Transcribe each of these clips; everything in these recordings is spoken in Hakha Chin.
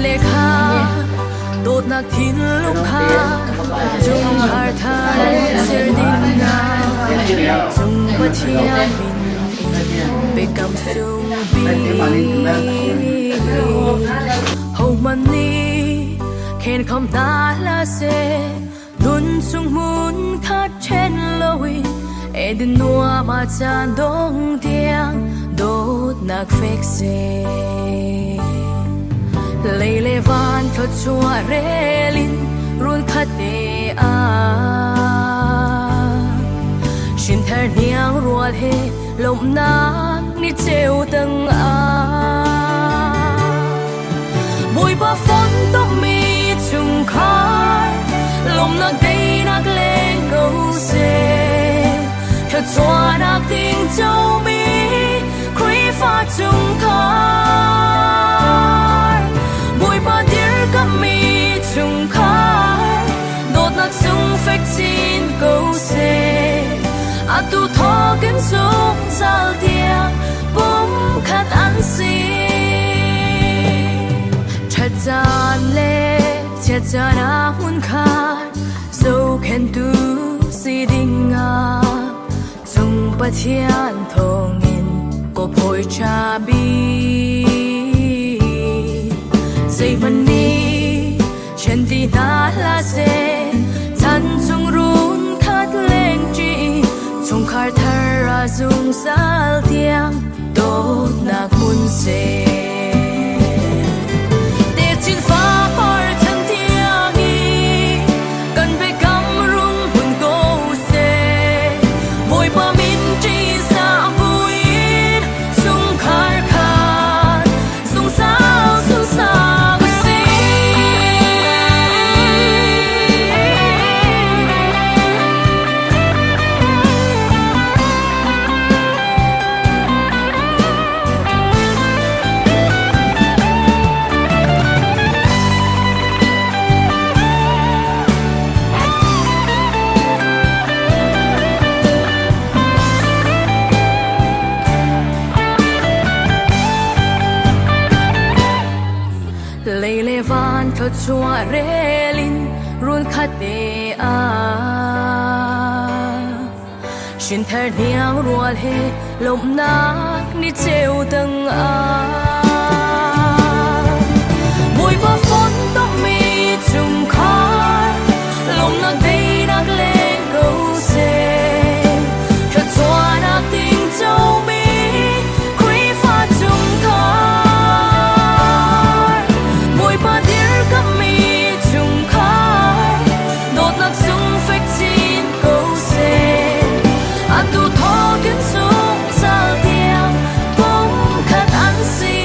Le kha dawtnak thinlung kha chungkhar thar ser ding ah cung Pathian min in biakam sungpi. Hohmanh nih khenkham hna hlah seh, nun chung hmun khat ṭhen loin Eden nuam ah caan dong tiang dawtnak fek seh. Lei le van thluachuah rel in run khat te ah hrinthar hniang rual he lawmhnak ni ceu tang ah Bawipa fontommi chungkhar lawmhnak teinak leng ko seh. Thluachuahnak ding comi Khrihfa chungkhar, Bawipa dirkammi chungkhar, dawtnak sung fek chin ko seh. Atu thawkin zungzal tiang pumkhat an si. Ṭhat caan le chiat caan ah hmunkhar zohkhenhtu si ding ah cung Pathian thawngin ka phawi ṭha bik. Zeihmanh nih ṭhen ti hna hlah seh, chan chung run khat lengṭi, chungkhar thar ah zungzal tiang dawtnak hmun seh. Techin fapar chan tiang i kan biakam rung hmun ko seh. Bawipa min ṭihzah buin chungkhar khat zungzal zungzal a si. Lei le van thluachuah rel in run khat te ah hrinthar hniang rual he lawmhnak ni ceu tang ah Bawipa fontommi chungkhar lawmhnak teinak leng ko seh. Thluachuahnak ting comi Khrihfa chungkhar, Bawipa dirkammi chungkhar, dawtnak sung fek chin ko seh. Atu thawkin zungzal tiang pumkhat an si.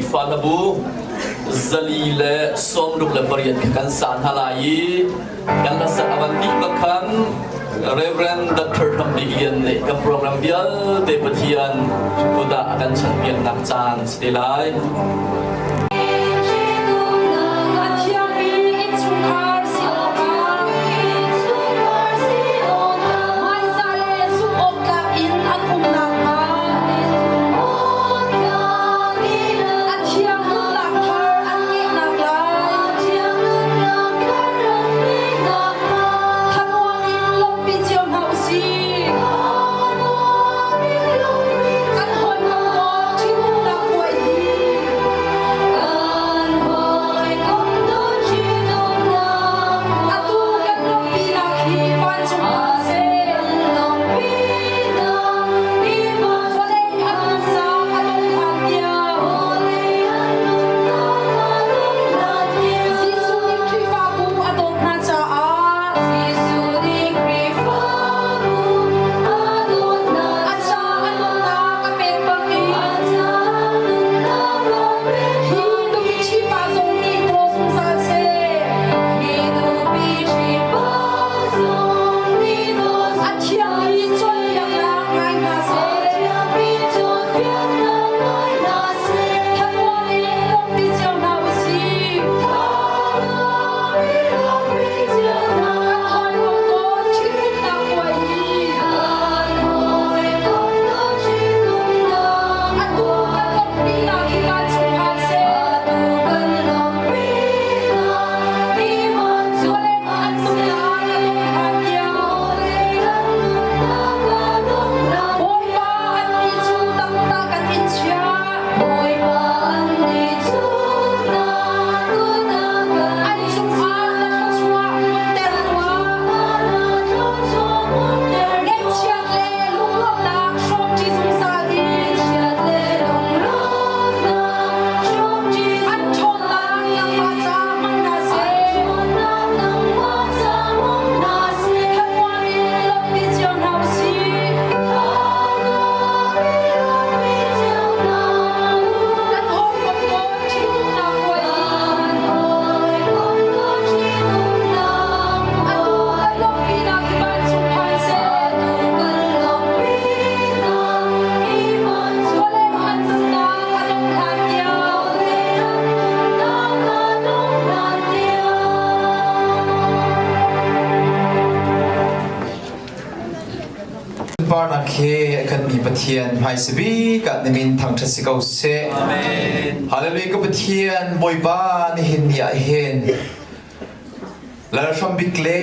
Khrihfa hlabu 468 kha kan sa hna lai i kan hlasak a van dih bak khan Reverend Dr. Hram Bik Lian nih kan program vialte Pathian kut ah a kan chanpiaknak caan si te lai. Parnak he a khatmi Pathian hmaisabik ah na min thangṭhat si ko seh. Hallelujah ka Pathian Bawipa nihin ni ah hin Lalhram bik le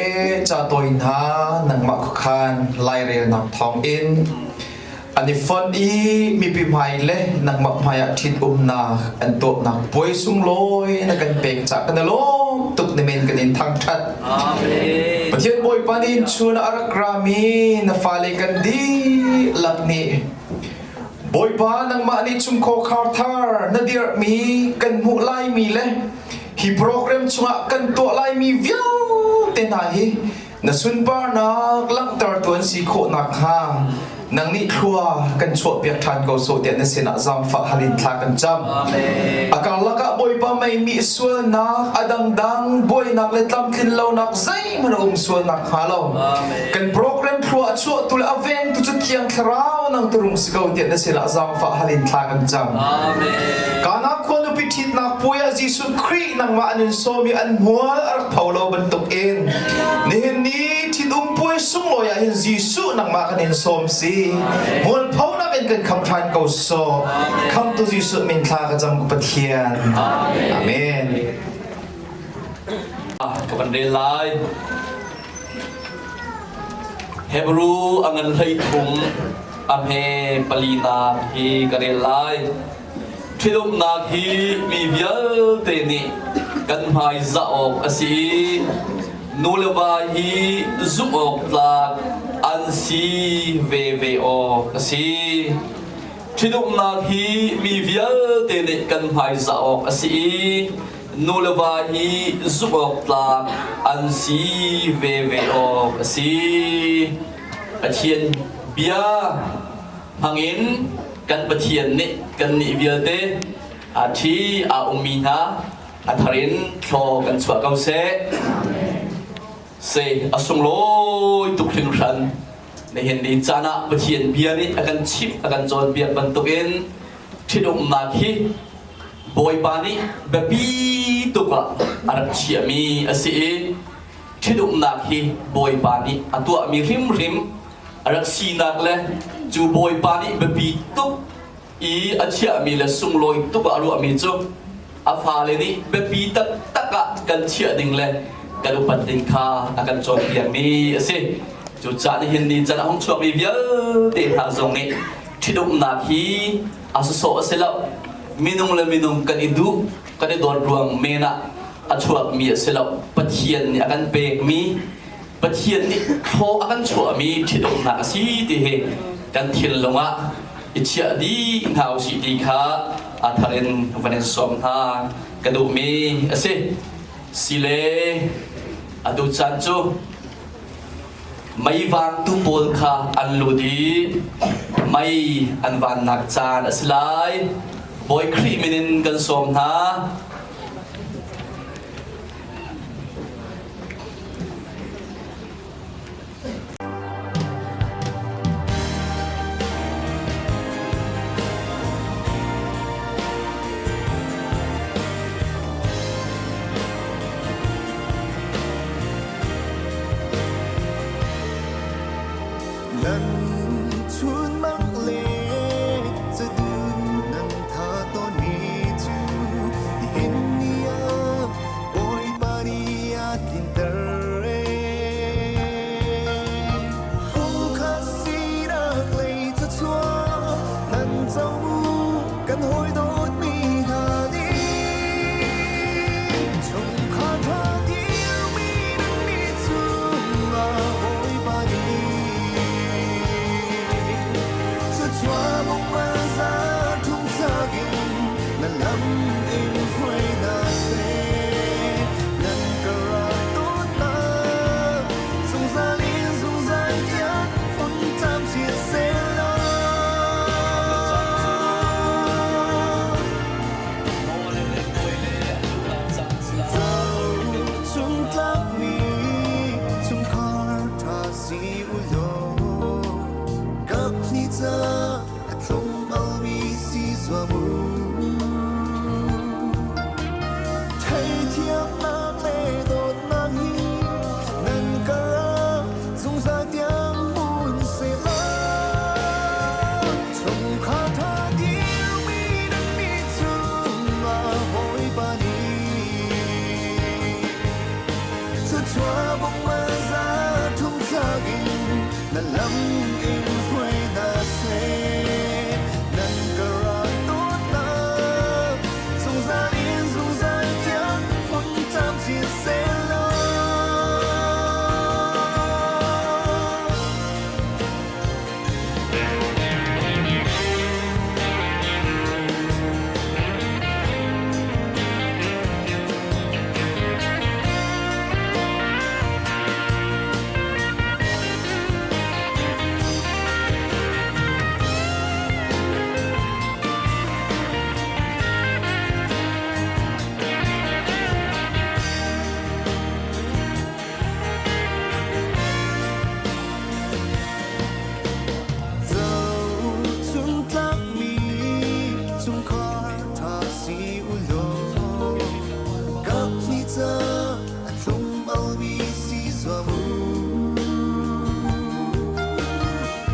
ca tawi hna nangmah khuakhan lairelnak thawng in an i fonh i mipi hmai le nangmah hmai ah ṭhitumnak an tuahnak puai sunglawi na kan pek cah kan i lawm tuk na min kan in thangṭhat. Pathian Bawipa nih chun a rak rami na fale kan dihlak nih Bawipa nangmah nih chungkhar khar thar na dirhmi kan hmuh laimi le hi program chungah kan tuah laimi vialte hna hi na sunparnak langhtertu an si khawh nakhnga nang nih thlua kan chuahpiak ṭhan ko sawh tiah na sinah zaangfah hal in thla kan cam. A karlak ah Bawipa mei mi sualnak a dangdang buainak le tlamtlin lonak zeihmanh a um sualnak hnga lo. Kan program thlua a chuahtu le a vengtu cu Thiang Thlarau nang turung si ko tiah na sinah zaangfah hal in thla kan cam. Kana khua nupi ṭhitnak puai ah Jesuh Khrih nangmah an in sawm i an hmual a rak pho lo bantuk in nihin ni ṭhitum puai sunglawi ah hin Jesuh nangmah kan in sawm si. Hmualphonak in kan kham ṭhan ko sawh. Khamtu Jesuh min thla ka cam ka Pathian. Amen. Ka van rel lai. Hebrew a ngan 13 a hme palinak hi ka rel lai. Ṭhitumnak hi mi vialte nih kan hmaizah awk a si i nu le va hi zumh awk tlak an si veve awk a si. Ṭhitumnak hi mi vialte nih kan hmaizah awk a si i nu le va hi zumh awk tlak an si veve awk a si. Pathian bia hmangin kan Pathian nih kannih vialte. A ṭhi aa ummi hna a thar in thlaw kan chuah ko seh. Se a sunglawi tuk hringhran. Nihin ni caan ah Pathian bia nih a kan chimh a kan cawnpiak bantukin ṭhitumnak hi Bawipa nih biapi tuk ah a rak chiahmi a si i ṭhitumnak hi Bawipa nih a tuahmi hrimhrim a rak sinak le cu Bawipa nih biapi tuk i a chiahmi le sunglawi tuk ah a ruahmi cu a fale nih biapi taktak ah kan chiah ding le kan upat ding kha a kan cawnpiakmi a si. Cucaah nihin ni can a hung chuakmi vialte hna zong nih ṭhitumnak hi a sawsawh a si lo. Minung le minung kan i duh, kan i dawt ruang men ah a chuakmi a si lo. Pathian nih a kan pekmi Pathian nih thaw a kan chuahmi ṭhitumnak a si ti hi kan thinlung ah i chiah dih hna usih ti kha a thar in van in sawm hna ka duhmi a si. Sile atu caan cu mei vangtu pawl kha an lut i mei an vannak caan a si lai. Bawi Khrih min in kan sawm hna. Nan chunmang le cadu nan tha tawnmi cu nihin ni ah Bawipa nih a tlinter. Pumkhat sinak lei thluachuah nan co mu kan hawi dawtmi hna nih chungkhar ṭha dirmi nan nih cungah Bawipa nih thluachuah mungmal za thum in na lam in hruai hna seh. Nan ka rak dawtnak zungzal in zungzal tiang hmun camcin sehlaw. Chung tlakmi chungkhar ṭha si u law kaphnih ca a thlum almi si zuam u. Theithiamnak le dawtnak hi nan karah zungzal tiang hmun sehlaw. Chungkhar ṭha dirmi nan nih cungah Bawipa nih thluachuah bawmh za thum tlak in na lam in hruai hna seh. Nan ka rak dawtnak zungzal in zungzal tiang hmun camcin sehlaw. Zohchuntlakmi chungkhar ṭha si u law kaphnih ca a thlum almi si zuam u.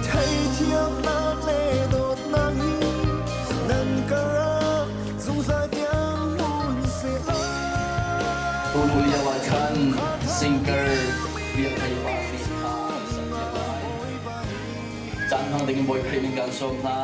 Theithiamnak le dawtnak hi nan karah zungzal tiang hmun sehlaw. Tunu lio ah khan singer Biak Thei Pa nih kha sak piak lai. Caan hmang ding in Bawi Khrih min kan sawm hna.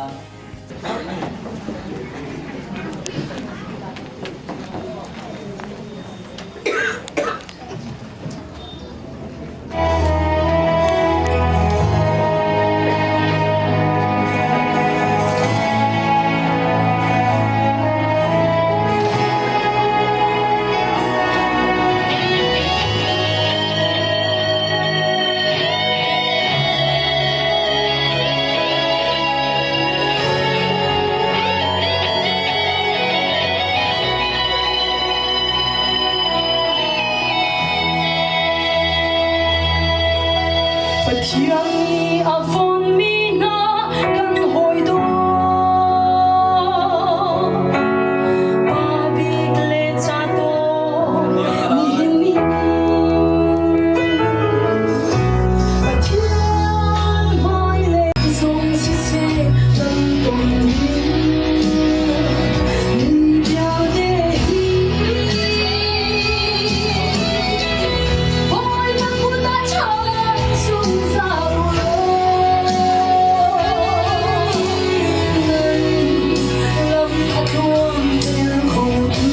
Pathian nih a fonhmi hna kan hawi dawt. Pa bik le ca tawn nihin ni Pathian hmai le zong siseh kan ton mi vialte hi Bawipa kut ah chan zungzal u law nan lam a tluangter khotu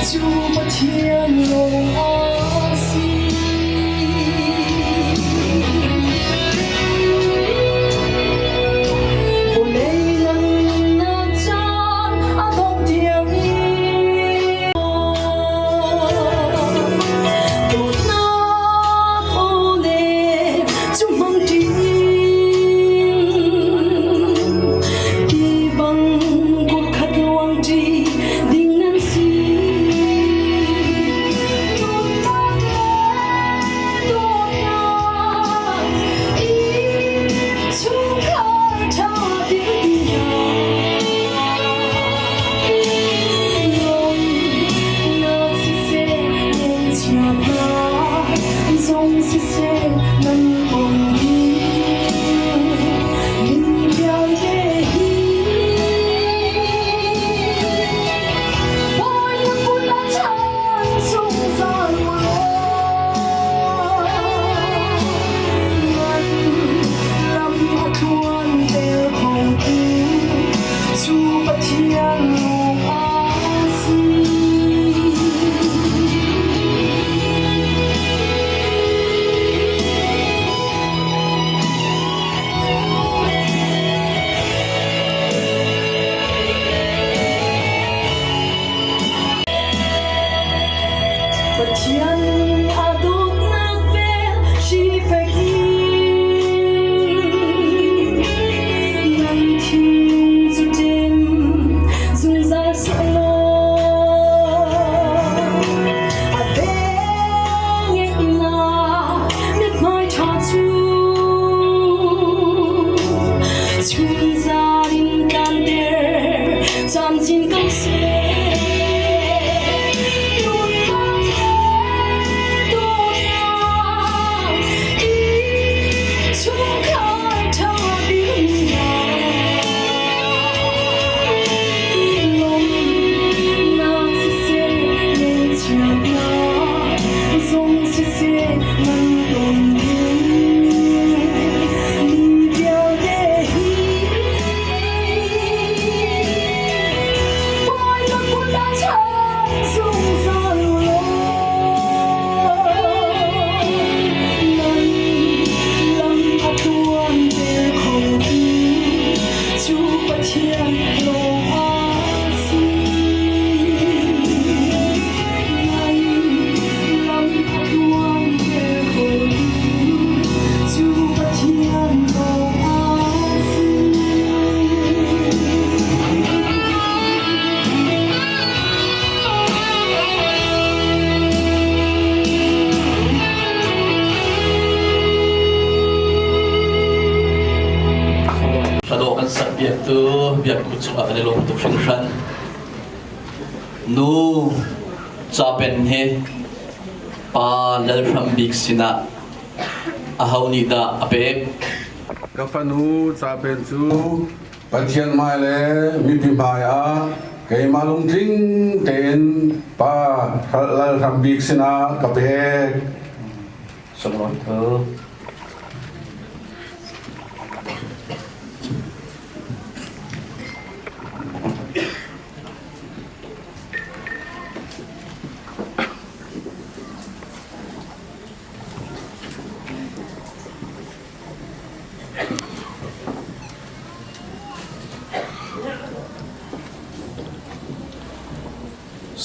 cu Pathian lawng a si. Vawlei nunnak caan a dongh tiang in Dawtnak aw le cu hmang ṭin ti bang kutkhat luangṭi ding nan si. Dawtnak le dawtnak i chungkhar ṭha ding Lawmnak siseh, ngaihchiatnak zong siseh, nan kong hi mi vialte hi Bawipa kut ah chan zungzal u law nan lam a tluanter khotu cu Pathian lawng a si. Pathian nih a dawtnak vel sifek in nan thinlung cu ṭem zungzal sehlaw a vel ngeihnak mithmai ṭha cu chunzal in tlanter camcin ko seh. Dawtnak le dawtnak i chungkhar ṭha dingnak lawmhnak siseh ngaihchiatnak zong siseh nan ton ding mi vialte hi Bawipa kut ah chan zungzal u law nan lam a tluanter khotu cu Pathian lawng a si. Nan lam a tluanter khotu cu Pathian lawng a si. Hladawh kan sak biaktu biaktu cungah kan i lawm tuk hringhran. Nu capen hi pa Lalhram Bik sinah aho nih dah a pek? Ka fanu capen cu Pathian hmai le mipi hmai ah keimah lungtling tein Pa Lal Hram Bik sinah ka pek. Sunglawi tuk.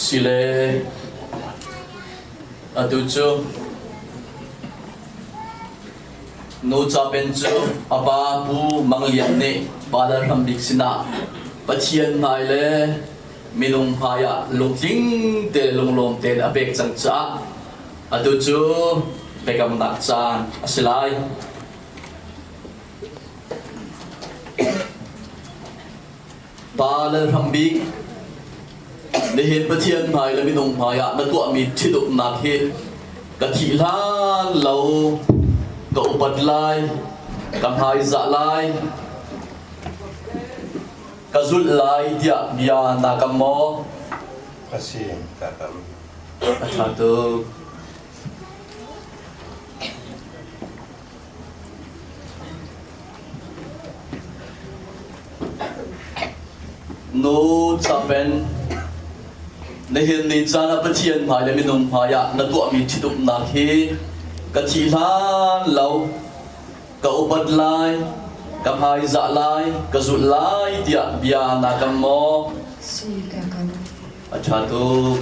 Sile atu cu nu capen cu a pa Pu Mang Lian nih Pa Lal Hram Bik sinah Pathian hmai le minung hmai ah lungtling te le lunglawm tein a pek cang caah atu cu biakamnak caan a si lai. Pa Lalhram Bik, nihin Pathian hmai le minung hmai ah na tuahmi ṭhitumnak hi ka thih hlan lo ka upat lai, ka hmaizah lai, ka zulh lai tiah bia naa kam maw? A si, kaa kam. A ṭha tuk. Nu capen nihin ni caan ah Pathian hmai le minung hmai ah na tuahmi ṭhitumnak hi ka thih hlan lo ka upat lai, ka hmaizah lai, ka zulh lai tiah bia naa kam maw? Si ka kam. A ṭha tuk.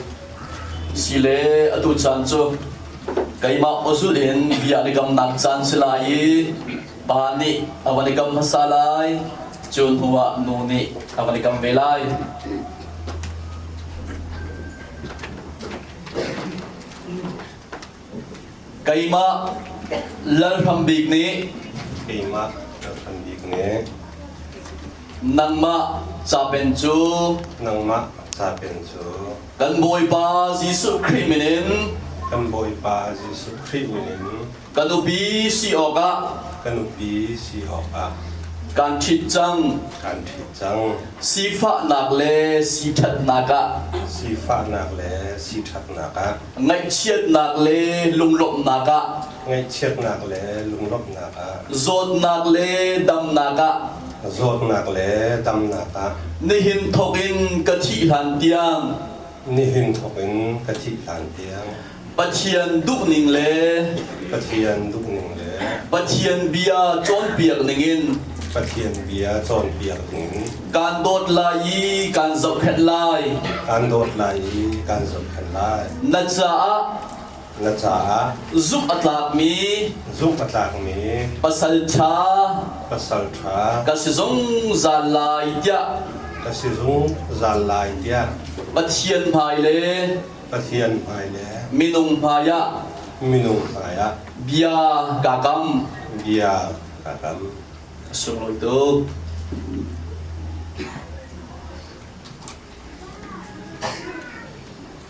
Si le atu caan cu keimah awzulh in bia an i kamnak caan si lai i pa nih a van i kam hmasa lai, cu hnuah nu nih a van i kam ve lai. Keimah Lalhram Bik nih Keimah Lalhram Bik nih nangmah capen cu nangmah capen cu kan Bawipa Jesuh Khrih min in kan Bawipa Jesuh Khrih min in ka nupi si awkah ka nupi si awkah kaan ṭhit cang. Kaan ṭhit cang. Sifahnak le siṭhatnak ah sifahnak le siṭhatnak ah ngaihchiatnak le lunglawmhnak ah ngaihchiatnak le lunglawmhnak ah zawtnak le damnak ah zawtnak le damnak ah nihin thawkin ka thih hlan tiang nihin thawkin ka thih hlan tiang Pathian duhning le Pathian duhning le Pathian bia cawnpiak ningin Pathian bia cawnpiak ningin kaan dawt lai i kaan zohkhenh lai. Kaan dawt lai i kaan zohkhenh lai. Na caah na caah zumh a tlakmi zumh a tlakmi pasal ṭha pasal ṭha ka si zungzal lai tiah ka si zungzal lai tiah Pathian hmai le Pathian hmai le minung hmai ah minung hmai ah bia kaa kam. Bia kaa kam. Sunglawi tuk.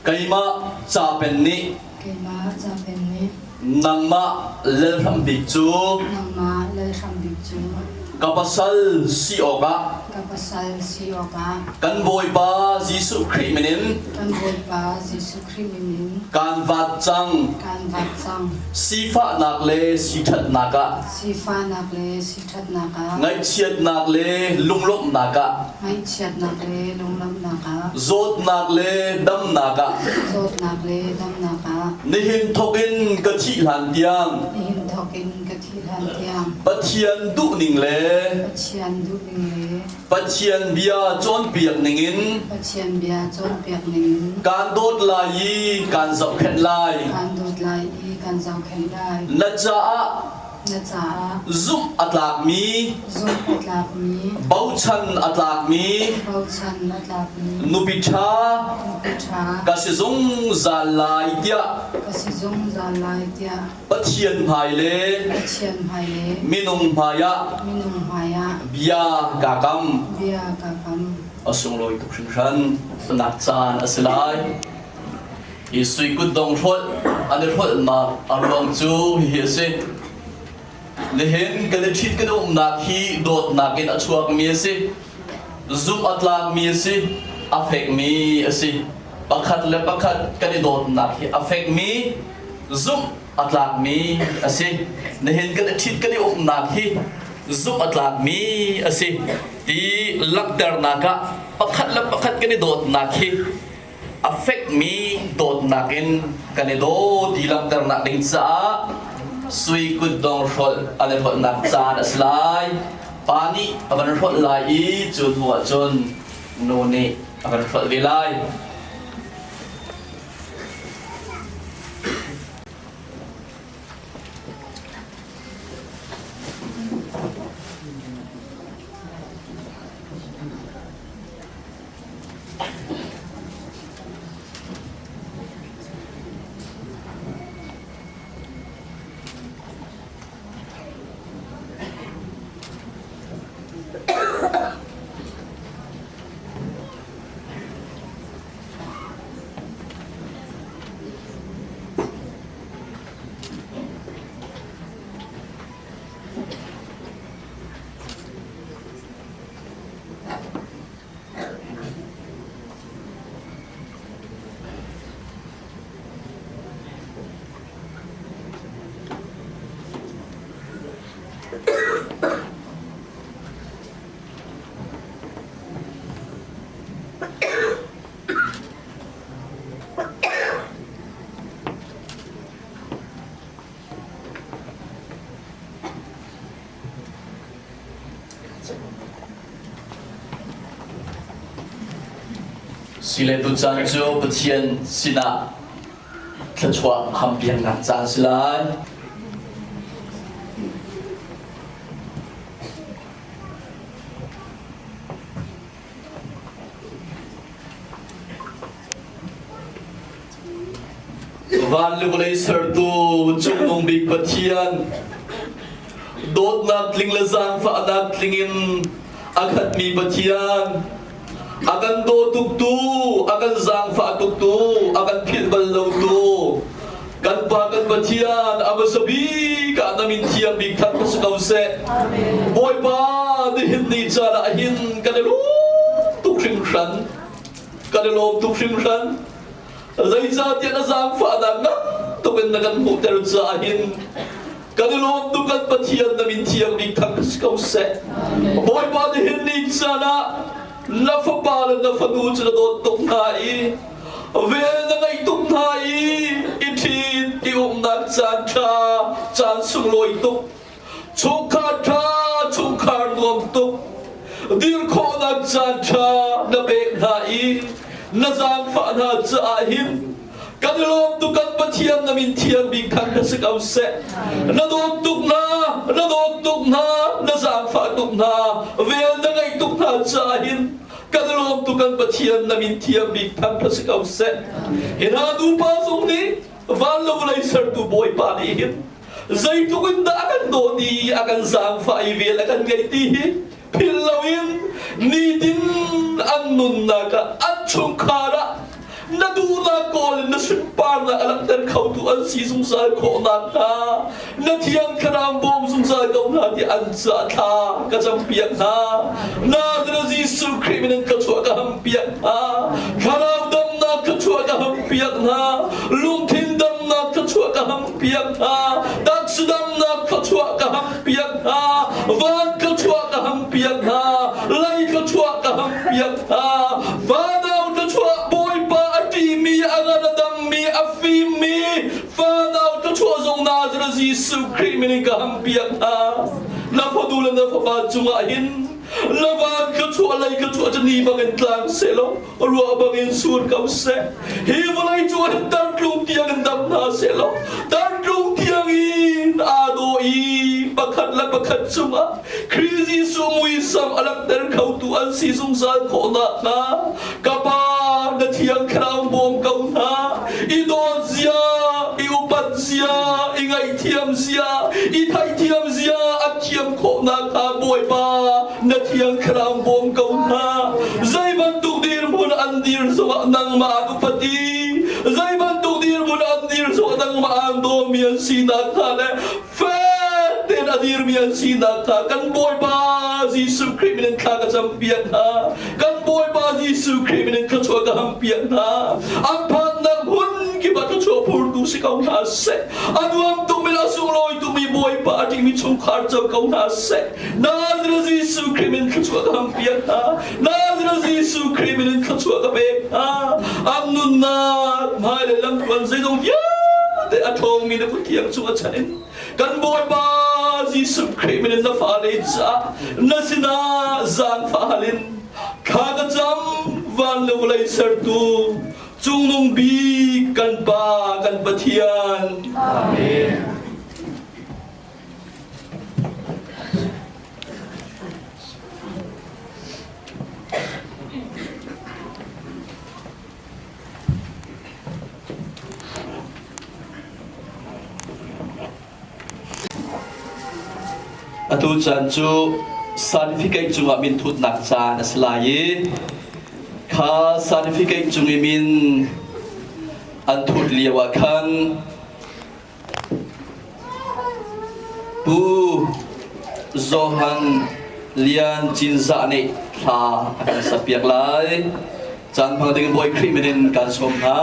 Keimah capen nih Keimah capen nih nangmah Lalhram Bik cu nangmah Lalhram Bik cu ka pasal si awkah ka pasal si awkah kan Bawipa Jesuh Khrih min in kan Bawipa Jesuh Khrih min in kaan vat cang. Kaan vat cang. Sifahnak le siṭhatnak ah sifahnak le siṭhatnak ah ngaihchiatnak le lunglawmhnak ah ngaihchiatnak le lunglawmhnak ah zawtnak le damnak ah zawtnak le damnak ah nihin thawkin ka thih hlan tiang nihin thawkin ka thih hlan tiang Pathian duhning le Pathian duhning le Pathian bia cawnpiak ningin Pathian bia cawnpiak ningin kaan dawt lai i kaan zohkhenh lai. Kaan dawt lai i kaan zohkhenh lai. Na caah na caah zumh a tlakmi zumh a tlakmi bochan a tlakmi bochan a tlakmi nupi ṭha nupi ṭha ka si zungzal lai tiah ka si zungzal lai tiah Pathian hmai le Pathian hmai le minung hmai ah minung hmai ah bia kaa kam. Bia kaa kam. A sunglawi tuk hringhran. Nak caan a si lai. Hi sui kutdong hrolh an i hrolhnak a ruang cu hihi a si. Nihin kan i ṭhit kan umnak hi dawtnak in a chuakmi a si. Zumh a tlakmi a si. A fekmi a si. Pakhat le pakhat kan i dawtnak hi a fekmi zumh a tlakmi a si. Nihin kan i ṭhit kan i umnak hi zumh a tlakmi a si ti langhternak ah pakhat le pakhat kan i dawtnak hi a fekmi dawtnak in kan i daw ti langhternak ding caah sui kutdong hrolh an i hrolhnak caan a si lai. Pa nih a van hrolh lai i cu hnu ah cun nu nih a van hrolh ve lai. Sile tucaan cu Pathian sinah thluachuah hampiaknak caan si lai. Van le vawlei sertu Cungnung Bik Pathian, dawtnak tling le zaangfahnak tling in a khatmi Pathian, a kan daw tuktu, a kan zaangfah tuktu, a kan philh bal lotu, kan Pa kan Pathian, a hmasa bik ah na min thiang bik thang si ko seh. Bawipa, nihin ni caan ah hin kan i lawm tuk hringhran. Kan i lawm tuk hringhran. Zeicahtiah na zaangfahnak ngan tuk in na kan hmuhter caah hin kan i lawm tuk kan Pathian na min thiang bik thang si ko seh. Bawipa nihin ni caan ah na fapa le na fanu cu na dawt tuk hna i vel na ngeih tuk hna i i ṭhit i umnak caan ṭha caan sunglawi tuk chungkhar ṭha chungkhar nuam tuk dir khawhnak caan ṭha na pek hna i na zaangfah hna caah hin kan i lawm tuk kan Pathian na min thiang bik khan ka si ko seh na dawt tuk hna na dawt tuk hna na zaangfah tuk hna vel na ngeih tuk hna caah hin kan i lawm tuk kan Pathian na min thiang bik khan ka si ko seh hi hna nupa zong nih van le vawlei sertu Bawipa nih hin zeitluk in dah a kan dawt i a kan zaangfah i vel a kan ngeih ti hi philh loin nitin an nunnak ah an chungkhar ah na duhnak kawl in na sunparnak a langhter khotu an si zungzal khawh nakhnga na thiang thlarau bawm zungzal ko hna ti an ca thla ka campiak hna Nazareth Jesuh Khrih min in ka chuah ka ham piak hna thlarau damnak ka chuah ka ham piak hna lungthin damnak ka chuah ka ham piak hna taksa damnak ka chuah ka ham piak hna van ka chuah ka ham piak hna lei ka chuah ka ham piak hna vanau ka chuah bawipa a ṭihmi a ngan a dammi a fimmi fanau ka chuah zong Nazareth Jesuh Khrih min in ka ham piak hna na fanu le na fapa cungah hin na van ka chuah lei ka chuah cu ni bangin tlang sehlaw ruah bangin sur ko seh hi vawlei cu hin tartlung tiang in dam hna sehlaw tartlung tiang in aa daw i pakhat le pakhat cungah Khrih Jesuh muisam a langhter khotu an si zungzal khawh nakhnga ka Pa na thiang thlarau bawm ko hna i dawt zia i upat zia i ngaihthiam zia i theihthiam zia an thiam khawh nakhnga Bawipa na thiang thlarau bawm ko hna zei bantuk dirhmun an dir zongah nangmah an upat i zei bantuk dirhmun an dir zongah nangmah an dawmi an sinak kha le fek tein a dirmi an sinak kha kan Bawipa Jesuh Khrih min in thla ka campiak hna kan Bawipa Jesuh Khrih min in thluachuah ka hampiak hna an phannak hmun kip ah thluachuah phurtu si ko hna seh a nuam tukmi le a sunglawi tukmi Bawipa a ṭihmi chungkhar co ko hna seh Nazareth Jesuh Khrih min thluachuah ka hampiak hna Nazareth Jesuh Khrih min in thluachuah ka pek hna an nunnak hmailei lamtluan zeizong vialte a ṭhawngmi na kut thiang chung a chan in kan Bawipa Jesuh Khrih min in na fale caah na sinah zaangfah hal in thla ka cam van le vawlei sertu cungnung bik kan Pa kan Pathian Amen. Atu caan cu certificate cungah minthutnak caan a si lai i kha certificate cung i min an thut lio ah khan Pu Johan Lian Cinzah nih thla a kan sakpiak lai. Caan hmang ding Bawi Khrih min in kaan sawm hna.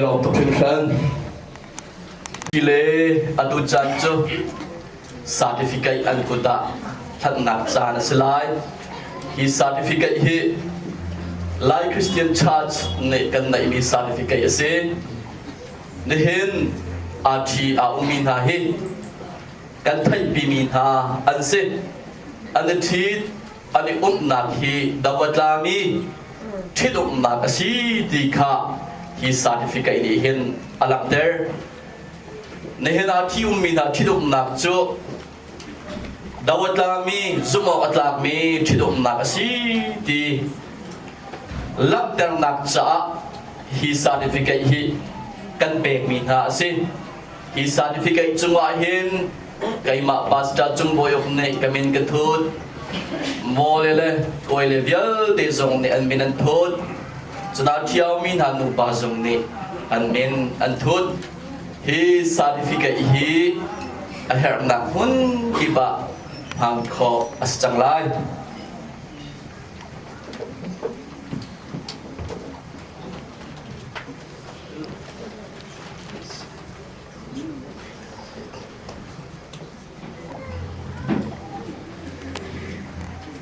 Lawm tuk hringhran. Le atu caan cu certificate an kut ah hlannak caan a si lai. Hi certificate hi Lai Christian Church nih kan neihmi certificate a si. Nihin RT a ummi hna hi kan theihpimi hna an si. An i ṭhit, an i umnak hi do a tlami ṭhitumnak a si ti kha hi certificate nih hin a langhter. Nihin ah ṭhi-ummi hna ṭhitumnak cu do a tlami, zumh awk a tlakmi ṭhitumnak a si ti langhternak caah hi certificate hi kan pekmi hna a si. Hi certificate cungah hin keimah pastor Cung Bawi Uk nih ka min ka thut. Mawle le kawi le vialte zong nih an min an thut. Cuna ṭhiaumi hna nupa zong nih an min an thut. Hi certificate hi a herhnak hmun kip ah hman khawh a si cang lai.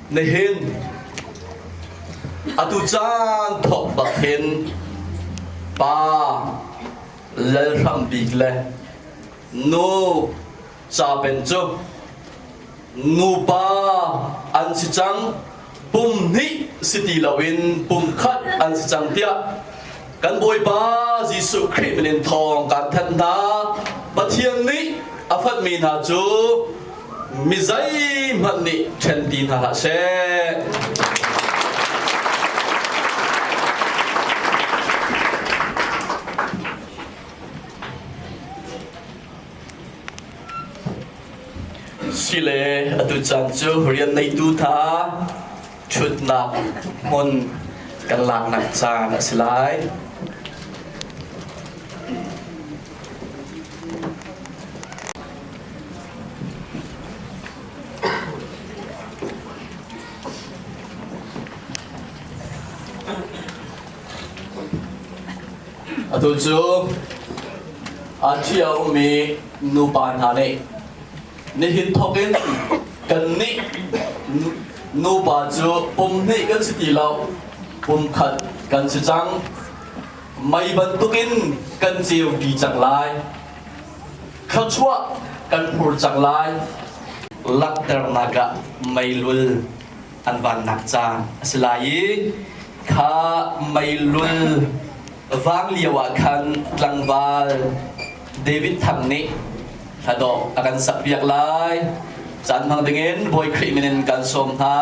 Nihin atu caan thawk bak hin pa Lal Hram Bik le nu Ca Pen cu nupa an si cang pum hnih si ti loin pum khat an si cang tiah kan Bawipa Jesuh Khrih min in thawng kan thanh hna. Pathian nih a fatmi hna cu mi zeihmanh nih ṭhen ti hna hlah seh. Sile atu caan cu rian neitu hna ṭhutnak hmun kan laknak caan a si lai. Atu cu a ṭhi a ummi nupa hna nih nihin thawk in kannih nupa cu pum hnih kan si ti lo, pum khat kan si cang. Mei bantukin kan ceupi cang lai. Thluachuah kan phur cang lai. Langhternak ah meilul an vannak caan a si lai i kha meilul vang lio ah khan tlangval David Thang nih hladawh a kan sakpiak lai. Caan hmang dingin Bawi Khrih min in kan sawm hna.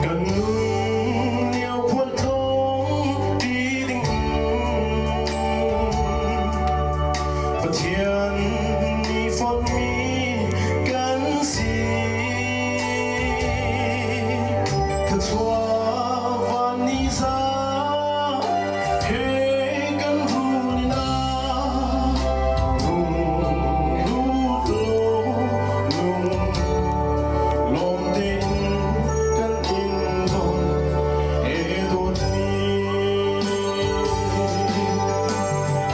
Kan nun lio khualtlung ti ding Pathian nih fonhmi kan si. Thluachuah van ni za he kan run na rung lut law lung lawm tein kan in don e dawtmi.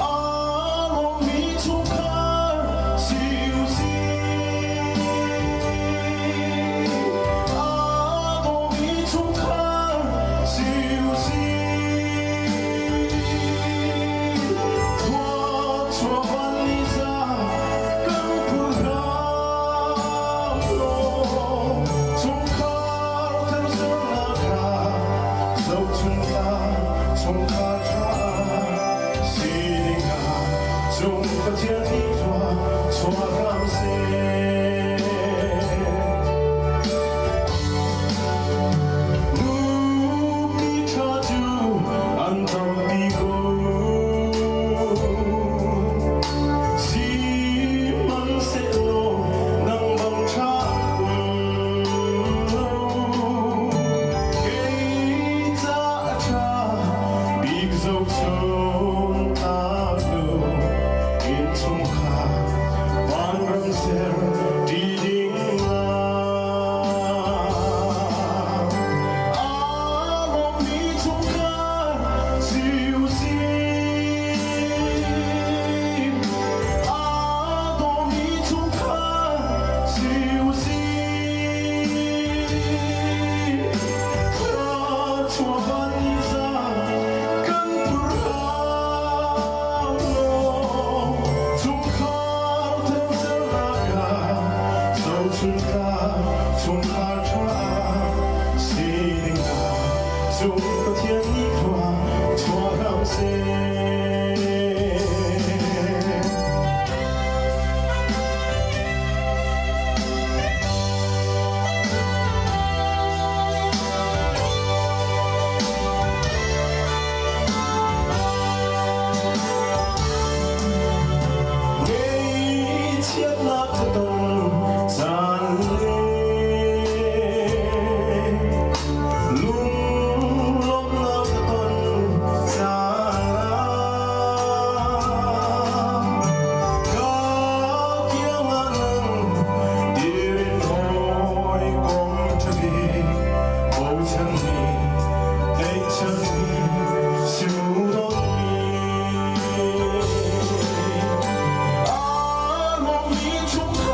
Aa lawmmi chungkhar si u sih. Aa dawmi chungkhar si u sih. Thluachuah van ni za kan phur hram law chungkhar thersurnak kha zohchunhnak chungkhar ṭha sining ah cung Pathian nih chuah hram seh. Nupi ṭha cu an tampi ko. Sihmanhsehlaw nang bang ṭha um lo. Kei ca a ṭha bik zohchun tlak lo. Innchungkhar vanram ser ṭi ding ah. Aa lawmmi chungkhar si u sih. Aa dawmi chungkhar si u sih. Thluachuah van za kan phur hram law chungkhar thersernak ah zohchunhnak chungkhar ṭha sining ah cung Pathian nih khua chuah hram seh. Ngaihchiatnak ka ton caan le lunglawmhnak ka ton caan ah ka kiangah nang dir in hawikom ṭha bik bochanmi tlaihchanmi si mu dawtmi. Aa lawmmi chungkhar.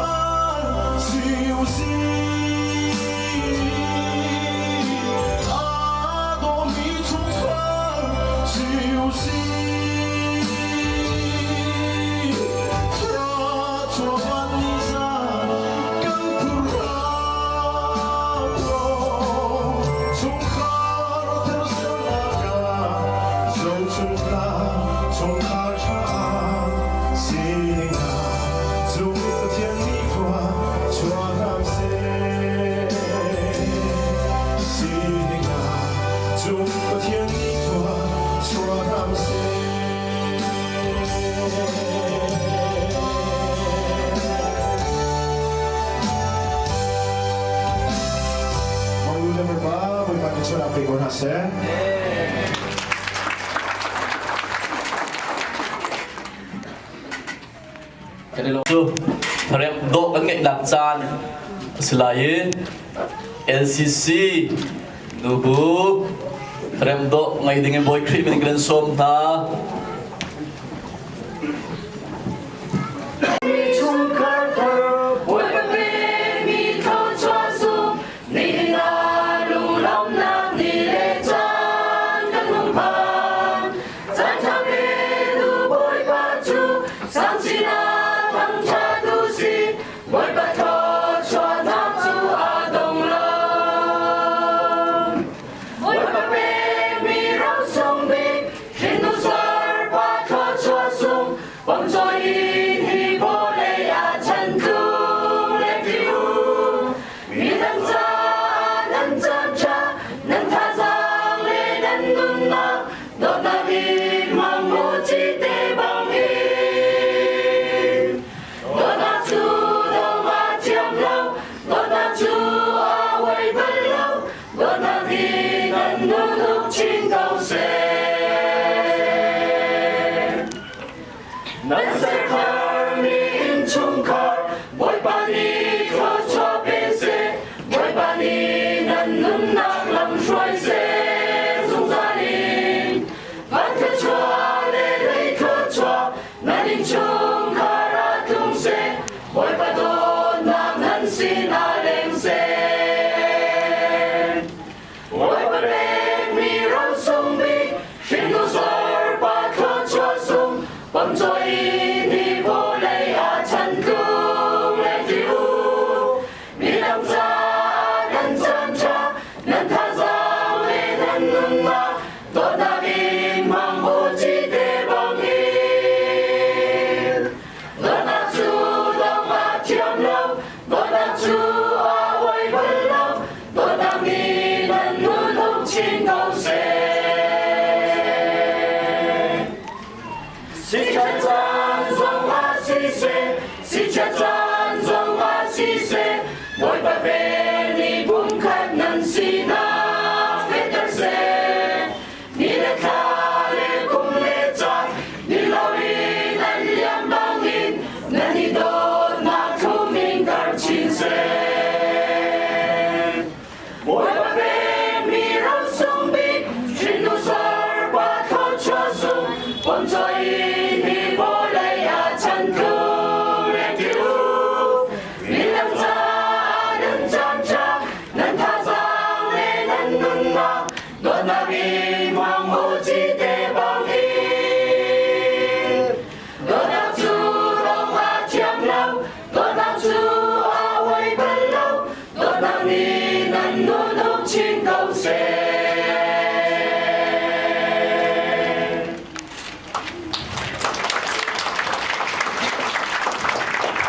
Thluachuah pe ko hna seh. Kan i lawm cu rem dawh kan ngeihnak caan a si lai i LCC nubu rem dawh ngei ding in Bawi Khrih min kan sawm hna.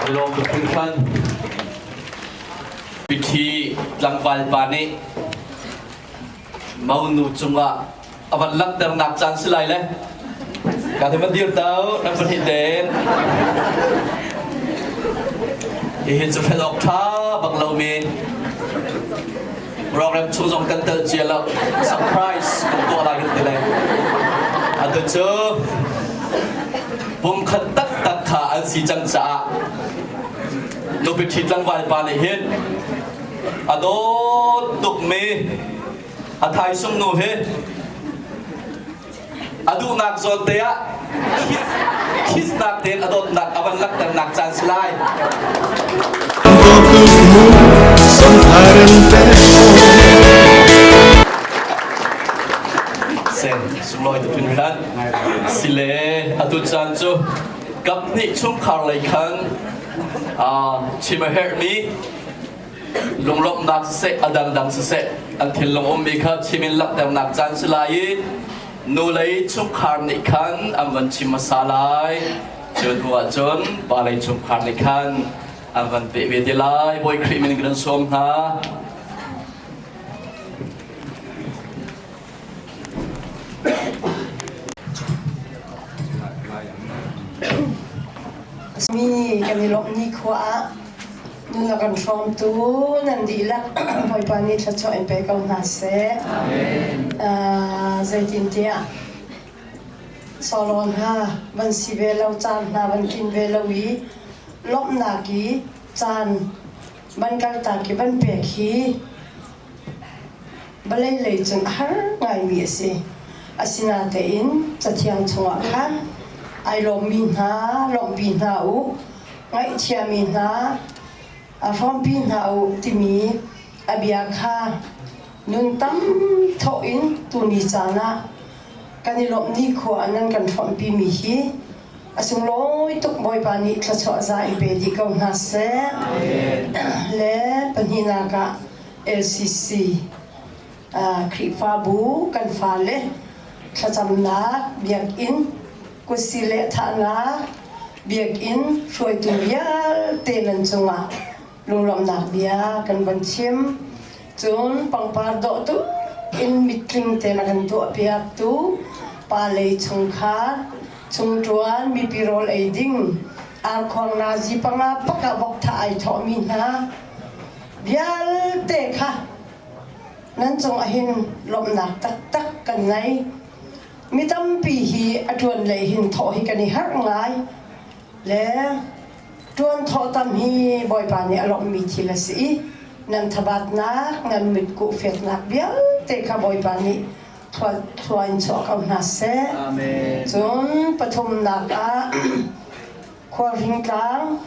Lawm tuk hringhran. Mithi tlangval pa nih monu cungah a van langhternak caan si lai le ka te van dir tau nan pahnih tein hihi cu fel awk ṭha bak lomi program chung zong kan tel cia lo surprise kan tuah lai kan ti le atu cu pumkhat taktak kha an si cang caah nupi ṭhi tlangval pa nih hin a dawt tukmi a thaisung nu hi a duhnak zawn te ah khisnak tein a dawtnak a van langhternak caan si lai. Sen sunglawi tu pin hlan sile atu caan cu kap hnih chungkhar lei khan chim a herhmi lunglawmhnak siseh a dangdang siseh an thinlung ummi kha chim in langhternak caan si lai i nu lei chungkhar nih khan an van chim hmasa lai cu hnu ah cun pa lei chungkhar nih khan an van peh ve te lai Bawi Khrih min kan sawm hna. Mi kan i lawmh ni khua ah. Nun a kan hrawmtu nan dihlak Bawipa nih thluachuah in pe ko hna seh. Amen. Zeitintiah Solon hna van si ve lo caan hna van tlin ve lo i lawmhnak i caan van kaltak i van pek hi vawlei lei cun a har ngaimi a si. Asinatein Cathiang chungah khan ai lawmmi hna lawmhpi hna u, ngaihthiami hna a hrawmpi hna u timi a bia kha nun tam thawh in tuni caan ah kan i lawmh ni khua ah nan kan hrawmhpimi hi a sunglawi tuk Bawipa nih thluachuah za in pe dih ko hna seh. Le pahnihnak ah LCC Khrihfabu kan fale thlacamnak biakinn kutsi le thahnak biakinn hruaitu vialte nan cungah lunglawmhnak bia kan van chim. Cun pangpar dawh tuk in mittling te na kan tuahpiaktu pa lei chungkhar chungṭuan mipi rawl ei ding arkhuang nazi panga pakah vok tha ai thawhmi hna vialte kha nan cung ahhin lawmhnak taktak kan ngei. Mi tampi hi a ṭuan lei hin thawh hi kan i harh ngai le ṭuan thawh tam hi Bawipa nih a lawmhmi thil a si i nan thabatnak nan mitkuh feknak vialte kha Bawipa nih thlua in chuah ko hna seh. Amen. Cun pathumnak ah Khualhring tlang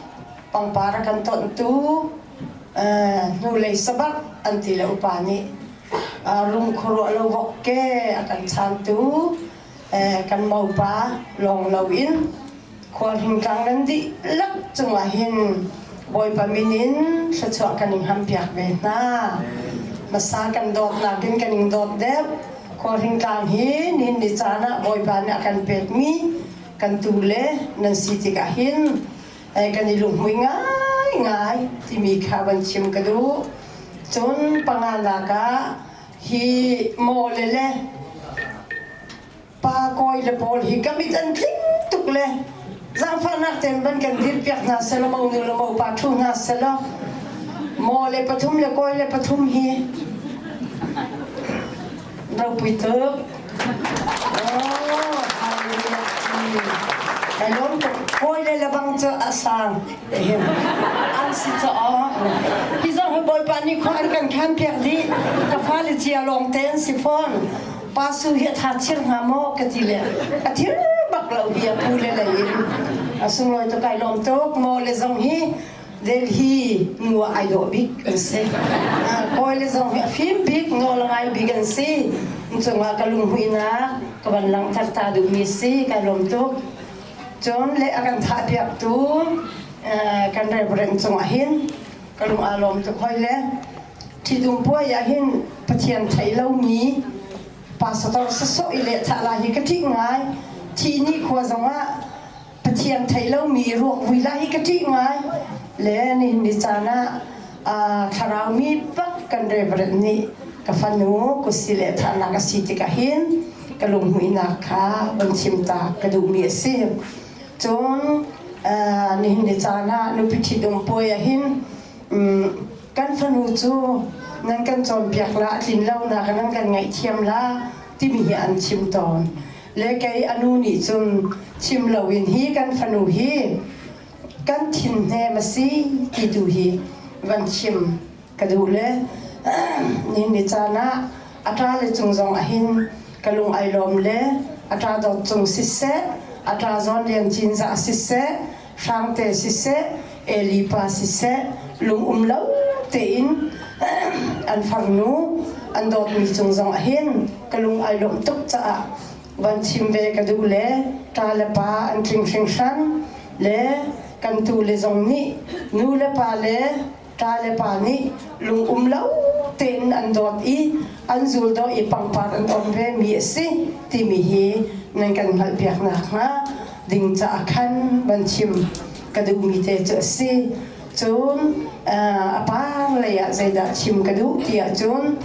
pangpar a kan tonhtu hnulei sabak an ti le upa nih lung khuaruah lo vok ke a kan chantu kan mopa lawng loin Khualhring tlang nan dihlak cungah hin Bawipa min in thluachuah kan in hampiak ve hna. Hmasa kan dawtnak in kan in dawt deuh. Khualhring tlang hi nihin ni caan ah Bawipa nih a kan pekmi kan tu le nan si tikah hin kan i lunghmui ngaingai timi kha van chim ka duh. Cun panganak ah hi maw le le pa kawi le pawl hi ka mit an tling tuk le zaangfahnak tein van kan dirpiak hna selaw mo nu le mo pa ṭhu hna selaw maw le pathum le kawi le pathum hi ropui tuk Kai lawm tuk. Kawi le lebang cu a sang. An si caah. Hi zong hi Bawipa nih khua an kan khan piak dih. Ka fale cia lawng te an si fawn. Pa su hi a tha chir hnga maw ka ti le a thir bak lo hi a pu le lei in. A sunglawi tuk kai lawm tuk. Maw le zong hi Delhi nu ah ai dawh bik an si. Kawi le zong hi a fim bik, nawl a ngai bik an si. Cungah ka lunghmuihnak ka van langhter ta duhmi si, kai lawm tuk. Cun le a kan thahpiaktu kan reverend cungah hin ka lung aa lawm tuk hoi le ṭhitum puai ah hin Pathian thei lomi pastor sawsawh i leh thah lai hi ka ṭih ngai. Thih ni khua zongah Pathian theih lomi ruak vui lai hi ka ṭih ngai le nihin ni caan ah thlarau mi pak kan reverend nih ka fanu kusi le thahnak a si tikah hin ka lunghmuihnak kha van chim ta ka duhmi a si. Cun nihin ni caan ah nupi ṭhitum puai ah hin kan fanu cu nan kan cawnpiak la a tlin lonak nan kan ngaihthiam la timi hi an chim tawn. Le kei a nu nih cun chim loin hi kan fanu hi kan thin hnem a si ti tu hi van chim ka duh le ni ni caan ah a ṭa le cung zong ah hin ka lung ai lawm le a ṭa dawt cung siseh a ṭa zawn lian cinzah siseh hrangte siseh Eli pa siseh lung um lo tein an farnu an dawtmi cung zong ah hin ka lung ai lawmh tuk caah van chim ve ka duh le ṭa le pa an tling hringhran le kan tu le zong nih nu le pa le ṭa le pa nih lung um lo tein an dawt i an zul daw i pangpar an on ve mi a si timi hi nan kan hngalhpiak nakhnga ding caah khan van chim ka duhmi te cu a si. Cun a par lei ah zeidah chim ka duh ti ahcun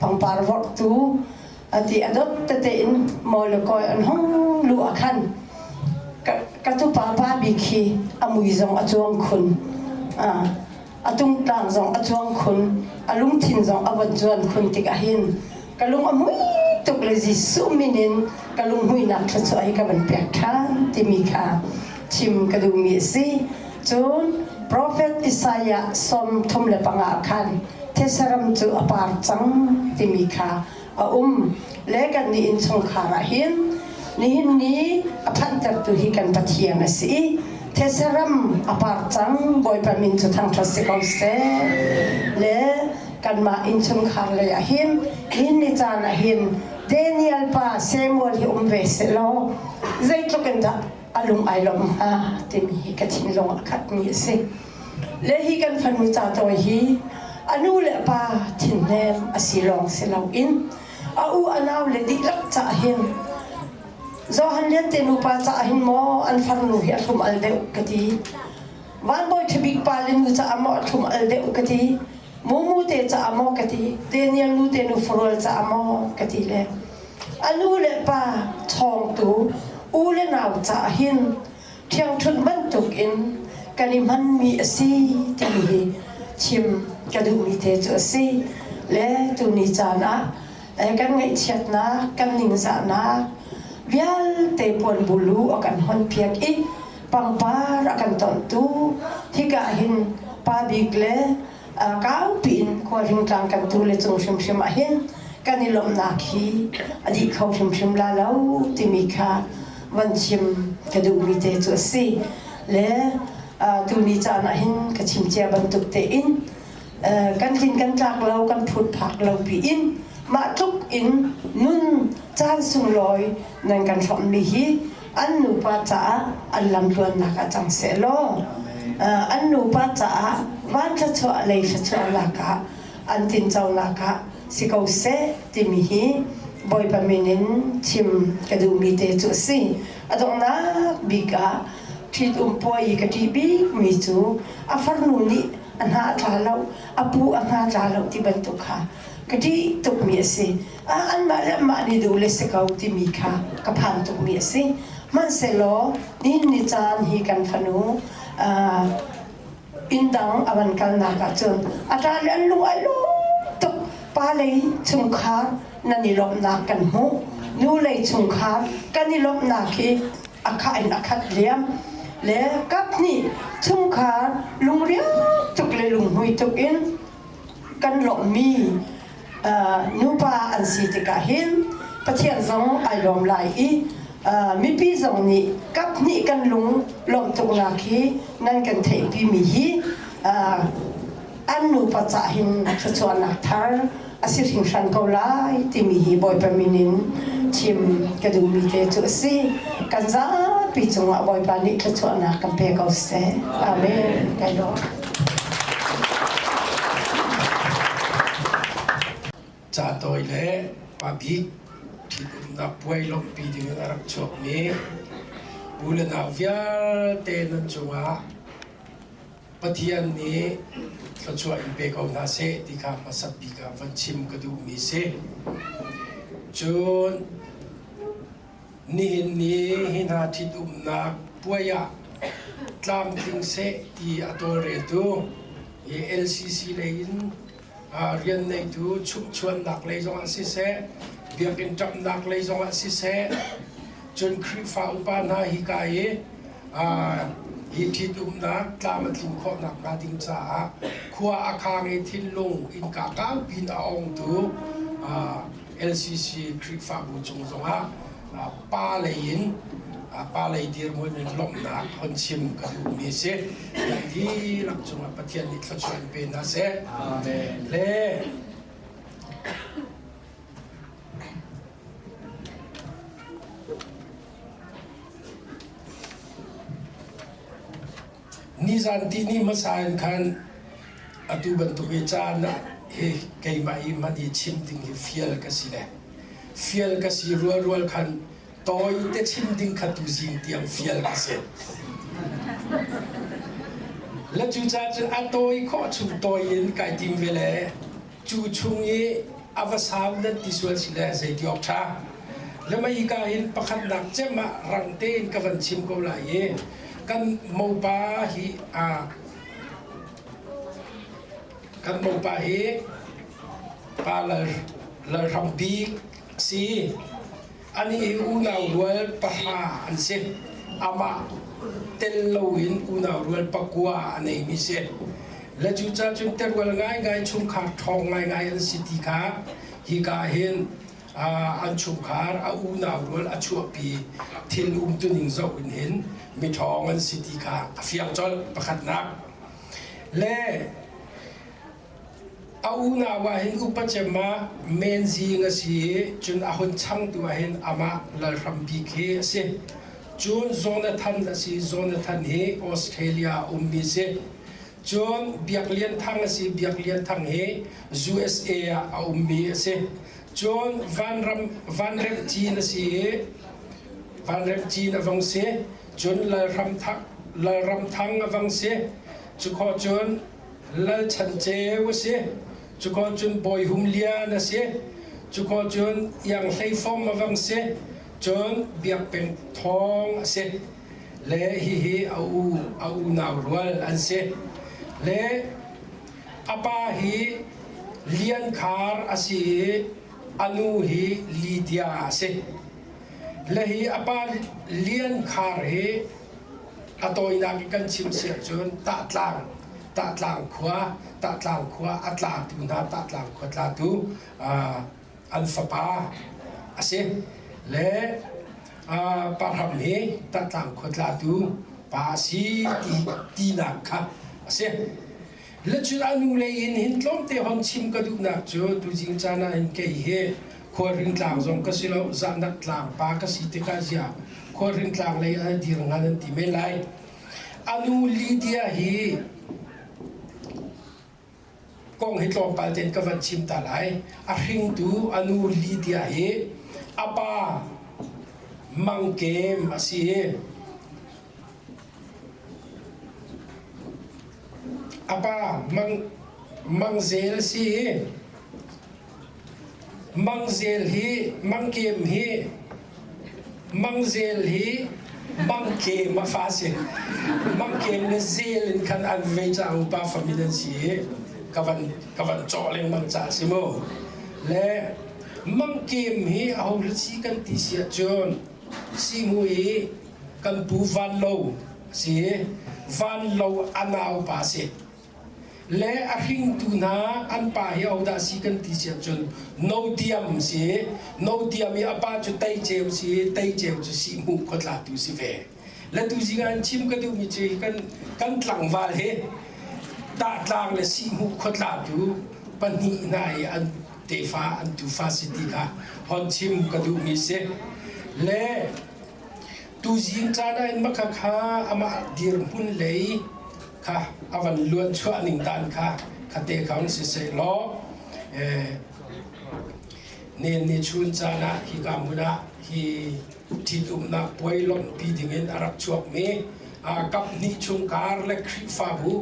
pangpar vorhtu ati a dot tete in mawi le kawi an hung luh ah khan. Ka tupa pa bik hi a mui zong a cuang khun. A tungtlang zong a cuang khun. A lungthin zong a von cuan khun tik ahhin ka lung a mui tuk le Jesuh min in ka lunghmuihnak thluachuah hi ka van pek ṭhan timi kha chim ka duhmi a si. Cun Profet Isaiah 35 khan thesaram cu a par cang timi kha a um. Le kannih innchungkhar ah hin nihin ni a phanhtertu hi kan Pathian a si i thesaram a par cang Bawipa min cu thangṭhat si ko seh. Le kanmah innchungkhar lei ah hin nihin ni caan ah hin Daniel pa Samuel hi um ve sehlaw zeitluk in dah a lung ai lawmh hnga timi hi ka thinlung a khatmi a si. Le hi kan fanu ca tawi hi a nu le pa thinhnem a si lawng si loin a u a nau le dihlak cah hin Johan Lian te nupa cah hin maw an farnu hi a thlum al deuh ka ti. Van Bawi Ṭhabik pa le nu caah maw a thlum al deuh ka ti. Mumu te caah maw ka ti. Daniel nu te nu farual caah maw ka ti le a nu le pa chawngtu u le nau caah hin ṭhiangṭhunh bantuk in kan i hmanmi a si timi hi chim ka duhmi te cu a si. Le tuni caan ah kan ngaihchiatnak, kan ningzahnak vialte puanbu lu a kan honpiak i pangpar a kan tonhtu hika hin pa bik le kaupi in khualhingtlang kan tu le cung hrimhrim ah hin kan i lawmhnak hi a dih kho hrimhrim la lo timi kha van chim ka duhmi te cu a si. Le tuni caan ah hin ka chim cia bantuk tein kan tlin kan tlak lo kan phut phak lo piin mah tluk in nun caan sunglawi nan kan hrawmhmi hi an nupa caah an lamtluannak ah cang seh law an nupa caah van thluachuah lei thluachuahnak ah an tinconak ah si ko seh timi hi Bawipa min in chim ka duhmi te cu a si. A donghnak bik ah ṭhitum puai i ka ṭih bikmi cu a farnu nih a hna a tla lo, a pu a hna tla lo ti bantuk kha ka ṭih tukmi a si. Anmah le anmah nih duh le si ko timi kha ka phan tukmi a si. Hmanhsehlaw nihin ni caan hi kan fanu inn dang a van kalnak ahcun a ṭa le an lung ai lawm tuk. Pa lei chungkhar nan i lawmhnak kan hmuh. Nu lei chungkhar kan i lawmhnak hi a khah in a khat liam. Le kap hnih chungkhar lungriak tuk le lunghmui tuk in kan lawmhmi nupa an si tikah hin Pathian zong ai lawm lai i mipi zong nih kap hnih kan lung lawmh tuknak hi nan kan theihpimi hi an nupa cah hin thluachuahnak thar a si hringhran ko lai timi hi Bawipa min in chim ka duhmi te cu a si. Kan zapi cungah Bawipa nih thluachuahnak kan pe ko seh. Amen. Kai lawm. Ca tawi le pa bik ṭhitumnak puai lawmhpi ding in a rak chuakmi u le nau vialte nan cungah Pathian nih thluachuah in pe ko hna seh ti kha hmasat bik ah van chim ka duhmi si. Cun nihin ni hi hna ṭhitumnak puai ah tlamtling seh ti a tawlreltu hi LCC lei in rian neitu chumhchuannak lei zongah siseh, biakinn ṭamhnak lei zongah siseh, cun Khrihfa upa hna hika i hi ṭhitumnak tlam a tlin khawh nakhnga ding caah khua a khang i thinlung innka kaupi in a ongtu LCC Khrihfabu cung zongah pa lei in pa lei dirhmun in lawmhnak hon chim ka duhmi a si. Kan dihlak cungah Pathian nih thluachuah in pe hna seh. Amen. Le Nizan tihni hmasa in khan atu bantuk i caan ah hi keimah i hman i chim ding hi fial ka si le fial ka si rualrual khan tawi te chim ding kha tuzing tiang fial ka si. Le cucaah cun a tawi khawh chung tawi in kai tim ve le cu chung i a va sau nan ti sual si le zei ti awk ṭha. Le mei ka hin pakhatnak cem ah rang tein ka van chim ko lai i kan mopa hi a kan mopa hi pa lal lalhram bik si. Ani hi unau rual pahra an si. Amah tel loin unau rual pakua a neimi si. Le cucaah cun terual ngaingai chungkhar ṭhawng ngaingai an si ti kha hika hin an chungkhar a unau rual a chuahpi thil umtuning zoh in hin miṭhawng an si ti kha a fiang colh pakhatnak. Le A unau ah hin upa cem ah Men Zing a si i cun a hun changtu ah hin amah Lal Hram Bik hi a si. Cun Jonathan a si. Jonathan hi Australia a ummi a si. Cun Biak Lian Thang a si. Biak Lian Thang hi USA ah a ummi a si. Cun Vanram Vanrem Cin a si i Vanrem Cin a vong si. Cun Lal Hram Thang Lal Ram Thang a vong si. Cukhawh cun Lal Chan Ceu a si. Cukaw cun Bawi Hum Lian a si. Cukaw cun Iang Hlei Fom a vang si. Cun Biak Peng Thawng a si. Le hihi a u a unau rual an si. Le a pa hi Lian Khar a si i a nu hi Lydia a si. Le hi a pa Lian Khar hi A tawinak in kan chim si ahcun Tahtlang, Tahtlang khua, Tahtlang khua a tlatu hna, Tahtlang khua tlatu an fapa a si. Le Parham hi Tahtlang khua tlatu pa a si ti tinak kha a si. Le cun a nu lei in hin tlawmte hon chim ka duhnak cu tuzing caan ah hin kei hi khualhring tlang zong ka si lo zahnak tlang pa ka si tikah ziah khualhring tlang lei ah dir ngan an ti men lai. A nu Lydia hi kong hi tlawmpal tein ka van chim ta lai. A hringtu a nu Lydia hi a pa Mangkem a si i A pa Mang Mang Zel si i Mang Zel hi Mang Kem hi Mang Zel hi Mang Kem a fa si. Mang Kem le Zel in khan an vei caah upa famin an si i ka van ka van cawh lengmang caah si mu. Le Mang Kem hi aho si kan ti si ahcun simu i kan pu Van Lo si Van Lo a naupa si le a hringtu hna an pa hi hodah si kan ti si ahcun No Tiam si No Tiam i a pa cu Tei Ceu si Tei Ceu cu Sihhmuh khuatlatu si ve le tu zing ah chim ka duhmi cu kan kan tlangval hi Tahtlang le Sihhmuh khuatlatu pahnih hna i an tefa an tufa si ti kha hon chim ka duhmi si le Tuzing caan ah in maka kha amah dirhmun lei kha a van luan chuah ning dan kha khate kha hung siseh law nen ni chun caan ah hika hmun ah hi ṭhitumnak puai lawmhpi dingin a rak chuakmi kap hnih chungkhar le Khrihfabu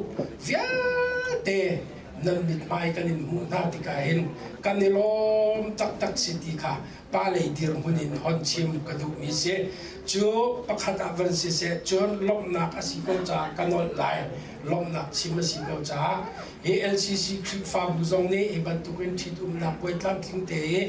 vialte nan mithmai kan in hmuh hna tikah hin kan i lawm taktak si ti kha pa lei dirhmun in hon chim ka duhmi si. Cu pakhat ah van siseh cun lawmhnak a si ko caah ka nolh lai. Lawmhnak chim a si ko caah hi LCC Khrihfabu zong nih hi bantukin ṭhitumnak puai tlamtling te i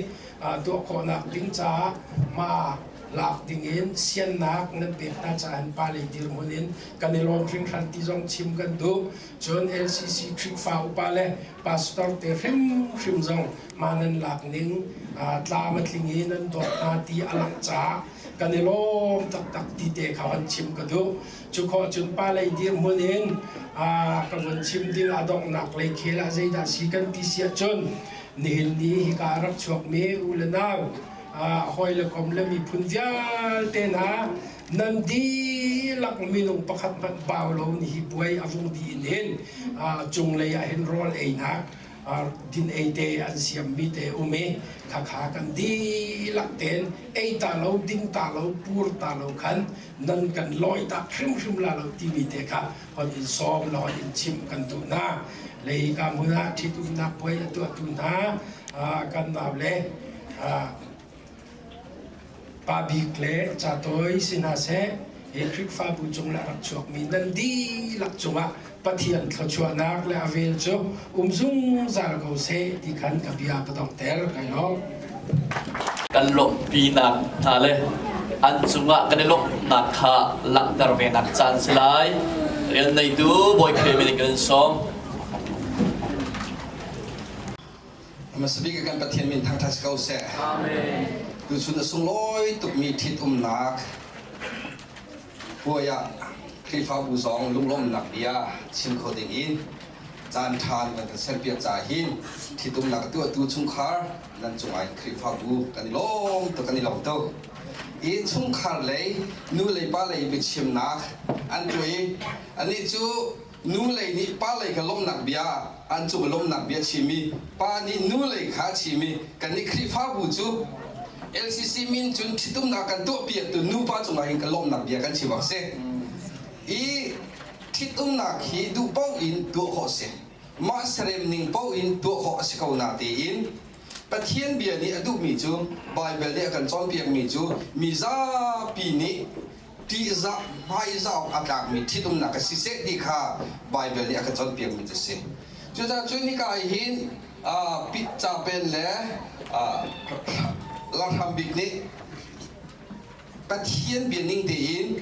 tuah khawhnak ding caah hma lak dingin siannak nan pek hna caah hin pa lei dirhmun in kan i lawm hringhran ti zong chim kan duh. Cun LCC Khrihfa upa le pastor te hrimhrim zong ma nan lak ning tlam a tling i nan dawt hna ti a langh caah kan i lawm taktak ti te kha van chim ka duh. Cu khawh cun pa lei dirhmun in ka vun chim ding a donghnak lei khel ah zeidah si kan ti si ahcun nihin ni hika a rak chuakmi u le nau hawi le kom le miphun vialte hna nan dihlak minung pakhat hmanh bau lo ni hi puai a vung dih in hin cunglei ah hin rawl einak din ei te an siammi te um i khakha kan dihlak tein ei ta lo ding ta lo pur ta lo khan nan kan lawi tak hrimhrim la lo timi te kha hon in sawm la hon in chim kan duh hna lei ka hmun ah ṭhitumnak puai a tuahtu hna kan nau le. Pa Bik le Ca Tawi si hna seh, hi Khrihfabu cung le a rak chuakmi nan dihlak cungah Pathian thluachuahnak le a vel cu um zungzal ko seh ti khan ka bia ka donghter. Kai lawm. Kan lawmhpinak hna le an cungah kan i lawmhnak kha langhter ve nak caan si lai. Rian neitu Bawi Khrih min in kan in sawm. Hmasa bik kan Pathian min thangṭhat si ko seh. Amen. Tuchun a sunglawi tukmi ṭhitumnak puai ah Khrihfabu zong lunglawmhnak bia chim kho ding in caan ṭha nan kan serpiak caah hin ṭhitumnak a tuahtu chungkhar nan cungah hin Khrihfabu kan i lawm tuk kan i lawm tuk. I chungkhar lei nu lei pa lei biachimnak an tuah i anih cu nu lei nih pa lei kha lawmhnak bia an cung lawmhnak bia chim i pa nih nu lei kha chim i kannih Khrihfabu cu LCC min cun ṭhitumnak kan tuahpiaktu nupa cungah hin kan lawmhnak bia kan chim awk si. I ṭhitumnak hi duh paoh in tuah khawh si. Mah serem ning paoh in tuah khawh a si ko na tiin Pathian bia nih a duhmi cu Baibal nih a kan cawnpiakmi cu mi zapi nih ṭihzah hmaizah awk a tlakmi ṭhitumnak a si seh ti kha Baibal nih a kan cawnpiakmi cu a si. Cucaah cun hika ah hin capen le Lalhram Bik nih Pathian bia ning tein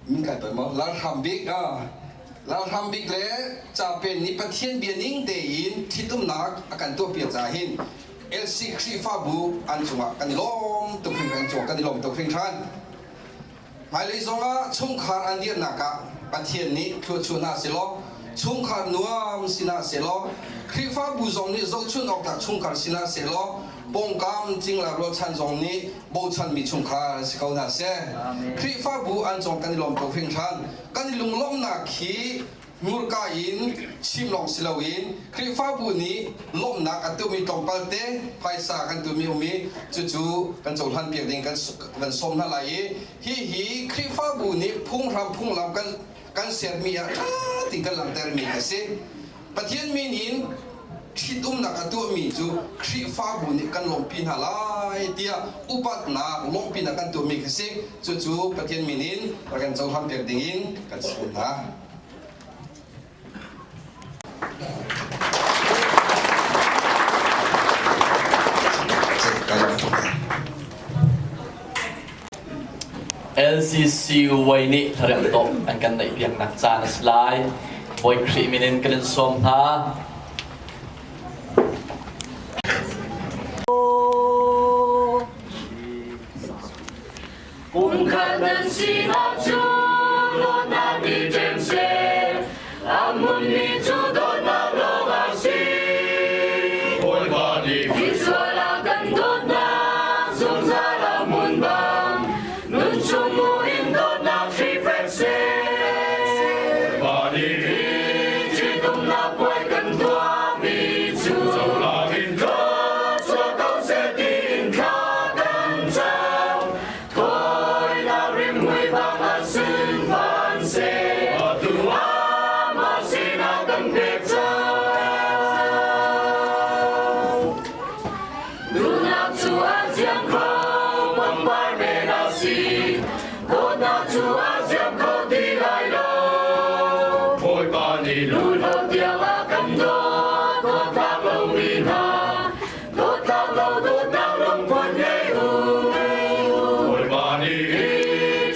min kai tawi maw Lalhram Bik Lalhram Bik le capen nih Pathian bia ning tein ṭhitumnak a kan tuahpiak caah hin LC Khrihfabu an cungah kan i lawm tuk hringhran cungah kan i lawm tuk hringhran. Hmailei zongah chungkhar an dirnak ah Pathian nih thluachuah hna sehlaw chungkhar nuam si hna sehlaw Khrihfabu zong nih zohchun awk tlak chungkhar si hna sehlaw pawngkam cingla rualchan zong nih bochanmi chungkhar si ko hna seh. Khrihfabu an cong kan i lawm tuk hringhran. Kan i lunglawmhnak hi hmurka in chim lawng si loin Khrihfabu nih lawmhnak a tuahmi tlawmpal te phaisa kan tuahmi um i cucu kan cohlan piak ding kan kan sawm hna lai i hihi Khrihfabu nih phunghram phunglam kan kan sermi ah ṭha tein kan langhtermi a si. Pathian min in ṭhitumnak a tuahmi cu Khrihfabu nih kan lawmhpi hna lai tiah upatnak lawmhpinak kan tuahmi kha si. Cucu Pathian min in rak kan cohlan piak ding in kan sawm hna. LCCY nih hlaremh tawh an kan neih piaknak caan a si lai. Bawi Khrih min in kan in sawm hna. Pumkhat nan sinak cu dawtnak nih ṭem seh, a hmunmi cu dawtnak lawng a si. Bawipa nih misual a kan dawtnak zungzal a hmun bang, nun chung mu in dawtnak hri fek seh. Bawipa nih ṭhitumnak puai kan tuahmi cu cohlang in thluachuah ko seh tiin thla kan cam. Thawinak rimhmui bang a sunpar seh, atu amah sinah kan pek cang. Duhnak cu a ziam kho, pangpar men a si, dawtnak cu a ziam kho ti lai lo. Bawipa nih luhlo tiang a kan dawt, dawtnak lomi hna, Dawtnak lo dawtnak lungput ngei u. Bawipa nih hi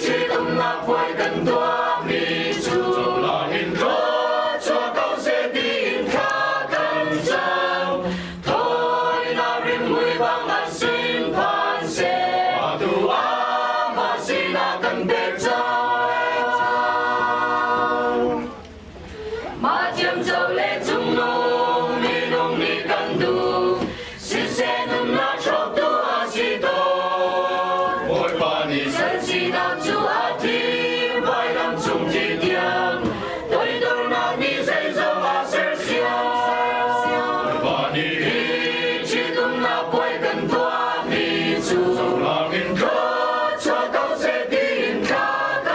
ṭhitumnak puai kan tuahmi cu cohlang in thluachuah ko seh tiin thla kan cam. Thawinak rimhmui bang a sin phan seh. Atu amah sinah kan pek cang. Mah thiamco le cungnung minung nih kan duh, siseh nunnak hrawktu a si tawn. Bawipa nih sal sinak cu a thim, vailam cung thi tiang, toidornak nih zeizong a sersiam. Bawipa nih hi ṭhitumnak puai kan tuahmi cu cohlang in thluachuah ko seh tiin thla kan.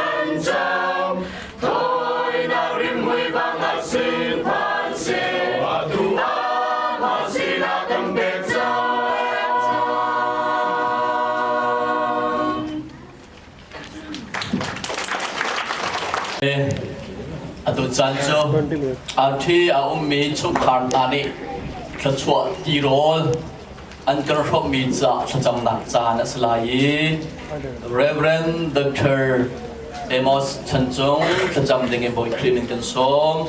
Atu caan cu arṭhi a ummi chungkhar hna nih thluachuah tirawl an kan hrawmhmi caah thlacamnak caan a si lai i Reverend Dr. Amos Chan Cung thlacam ding in Bawi Khrih min kan sawm.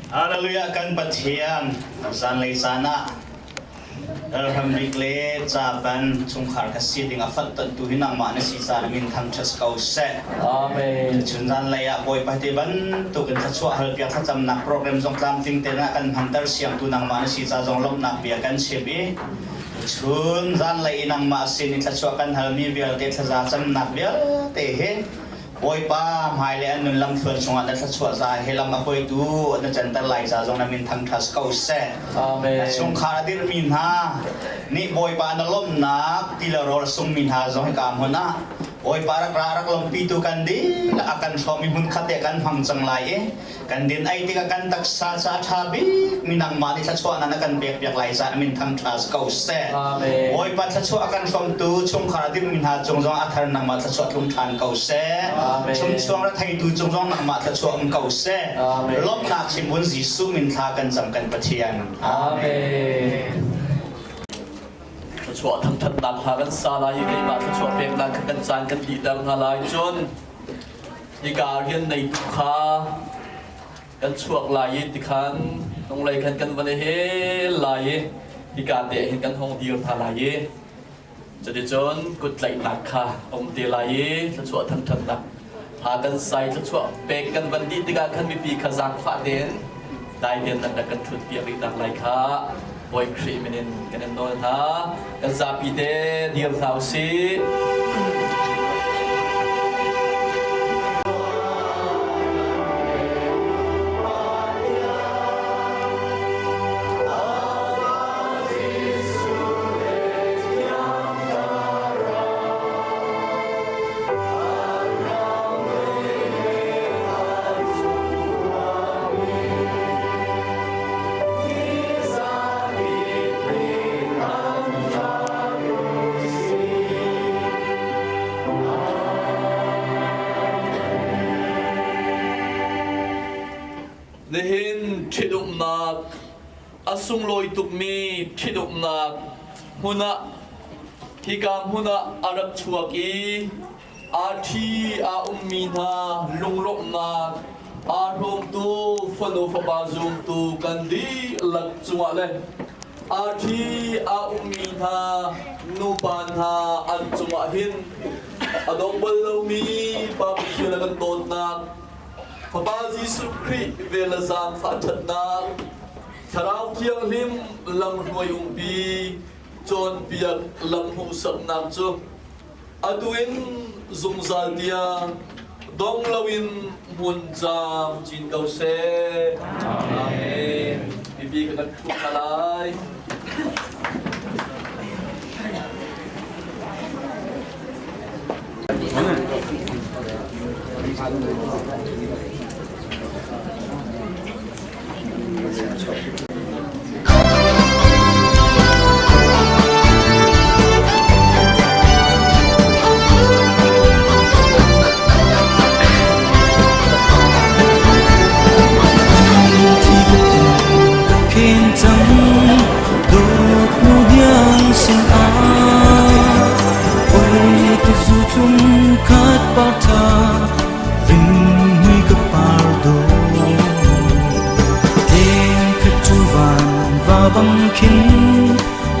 Hallelujah kan Pathian zanlei caan ah Lalhram Bik le Caban chungkhar ka si ding a fanhtonhtu hi nangmah na si caan min thangṭhat ko seh. Amen. Chun zanlei ah Bawipa te bantuk in thluachuah halpiak thlacamnak program zong tlamtling tein ah kan hmanter siangtu nangmah na si ca zong lawmhnak bia kan chim i chun zanlei i nangmah sin i thluachuah kan halmi vialte thlaza camnak vialte hi Bawipa hmailei an nun lamthluan chungah na thluachuah za he lam a hruaitu na canter lai ca zong na min thangṭhat ko seh. Amen. Na chungkhar a dirhmi hna nih Bawipa na lawmhnak ti le rawl a sungmi hna zong hika hmun ah Bawipa rak ra rak lawmhpitu kan dihlak a kan hrawm i hmunkhat te kan hmang cang lai i kan din ei tikah kan taksa ca a ṭha bik mi nangmah nih thluachuahnak na kan pekpiak lai caah min thangṭha ko seh. Bawipa thluachuah a kan hrawmtu chungkhar a dirhmi hna cung zong a thar nangmah thluachuah tlung ṭhan ko seh. Chungchuang ra theitu cung zong nangmah thluachuah um ko seh. Lawmhnak chimbun Jesuh min thla kan cam kan Pathian. Amen. Thluachuah thangṭhatnak hla kan sa lai i keimah thluachuah peknak kha kan caan kan dihter hna lai cun Hika rian neitu kha kan chuak lai i tikhan hnunglei khan kan van i hel lai i hika te hin kan hong dir hna lai i cuticun kut tlaihnak kha a um te lai i thluachuah thangṭhatnak hla kan sai thluachuah pek kan van dih tikah khan mipi kha zaangfah tein dai tein nan rak kan ṭhut piak rih nak lai kha Bawi Khrih min in kan in nawl hna. Kan zapi te dir hna usih. Nihin ṭhitumnak a sunglawi tukmi ṭhitumnak hmun ah hika hmun ah a rak chuak i Aa ṭhi aa ummi hna lunglawmhnak aa hrawmtu fanu fapa zumtu kan dihlak cungah le aa ṭhi aa ummi hna nupa hna an cungah hin a dong bal lomi Pa Pathian a kan dawtnak Fapa Jesuh Khrih vel le zaangfah ṭhatnak Thlarau Thianghlim lamhruai umpi cawnpiak lam hmuhsaknak cu Atu in zungzal tiang dong loin hmun caam cin ko seh. Amen. Mipi ka kan thuh hna lai.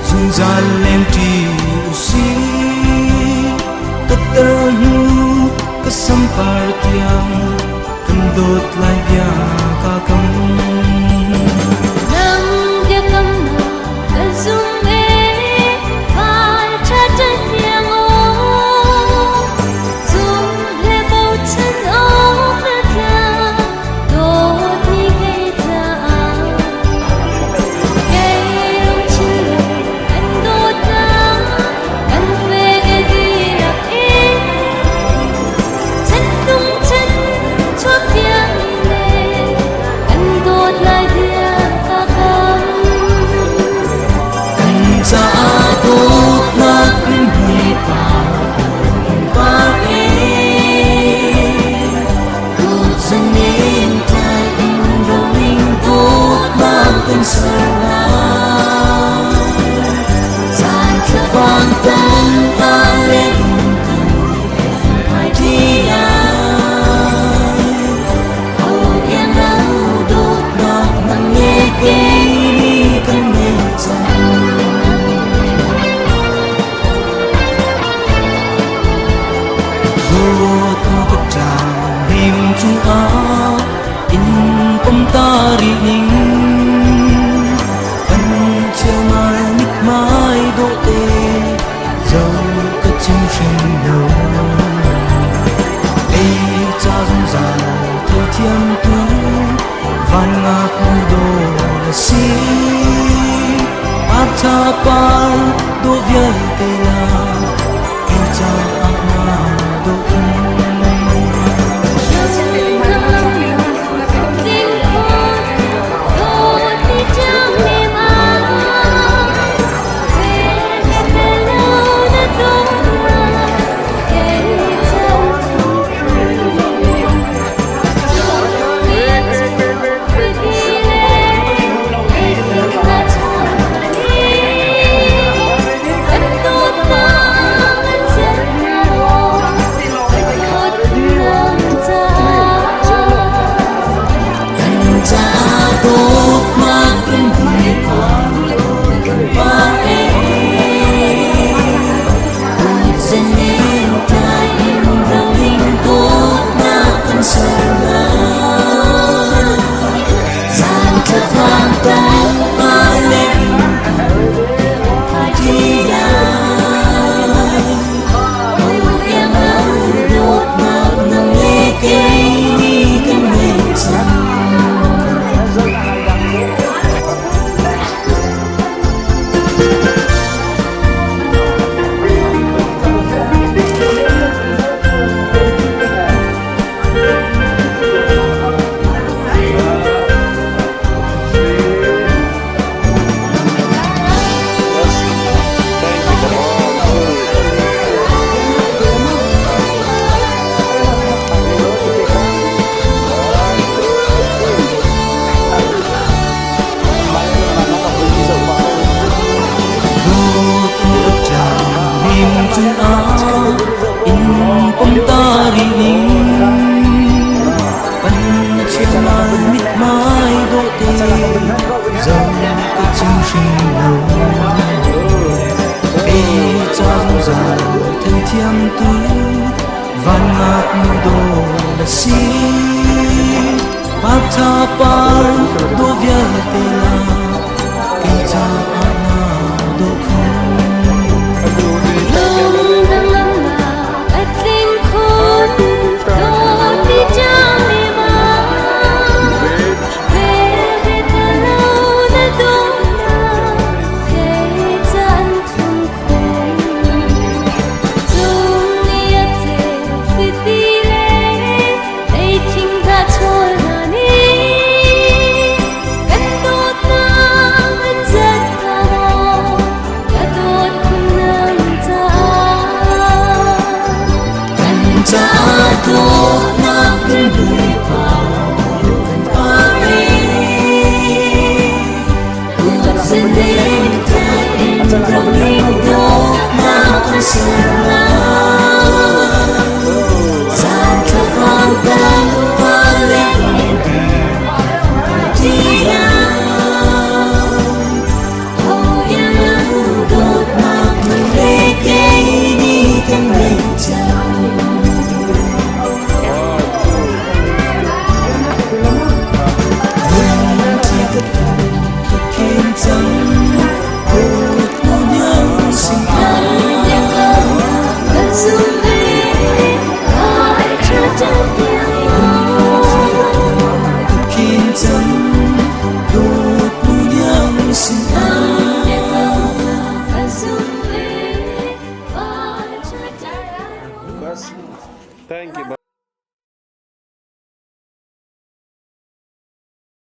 Zungzal lengṭi usih ka tar hnu ka sampar tiang kan dawt lai bia ka kam. Nang biakam ka zum e van ṭha ṭan tiang aw zum le bochan awk na tla dawt ni kei caah kei lungthin kan dawtnak kan pek dihlak in chan tung chan chuak tiang le kan dawt. Dawt ka ṭang him cungah in pom ta rih ning. Kan chialmal mithmai dawhte zo ka chim hrim lo. Ei ca zungzal theithiam tu van ngaknu dawh na si. Artha par dawh vialte la kei caah na dawh khun.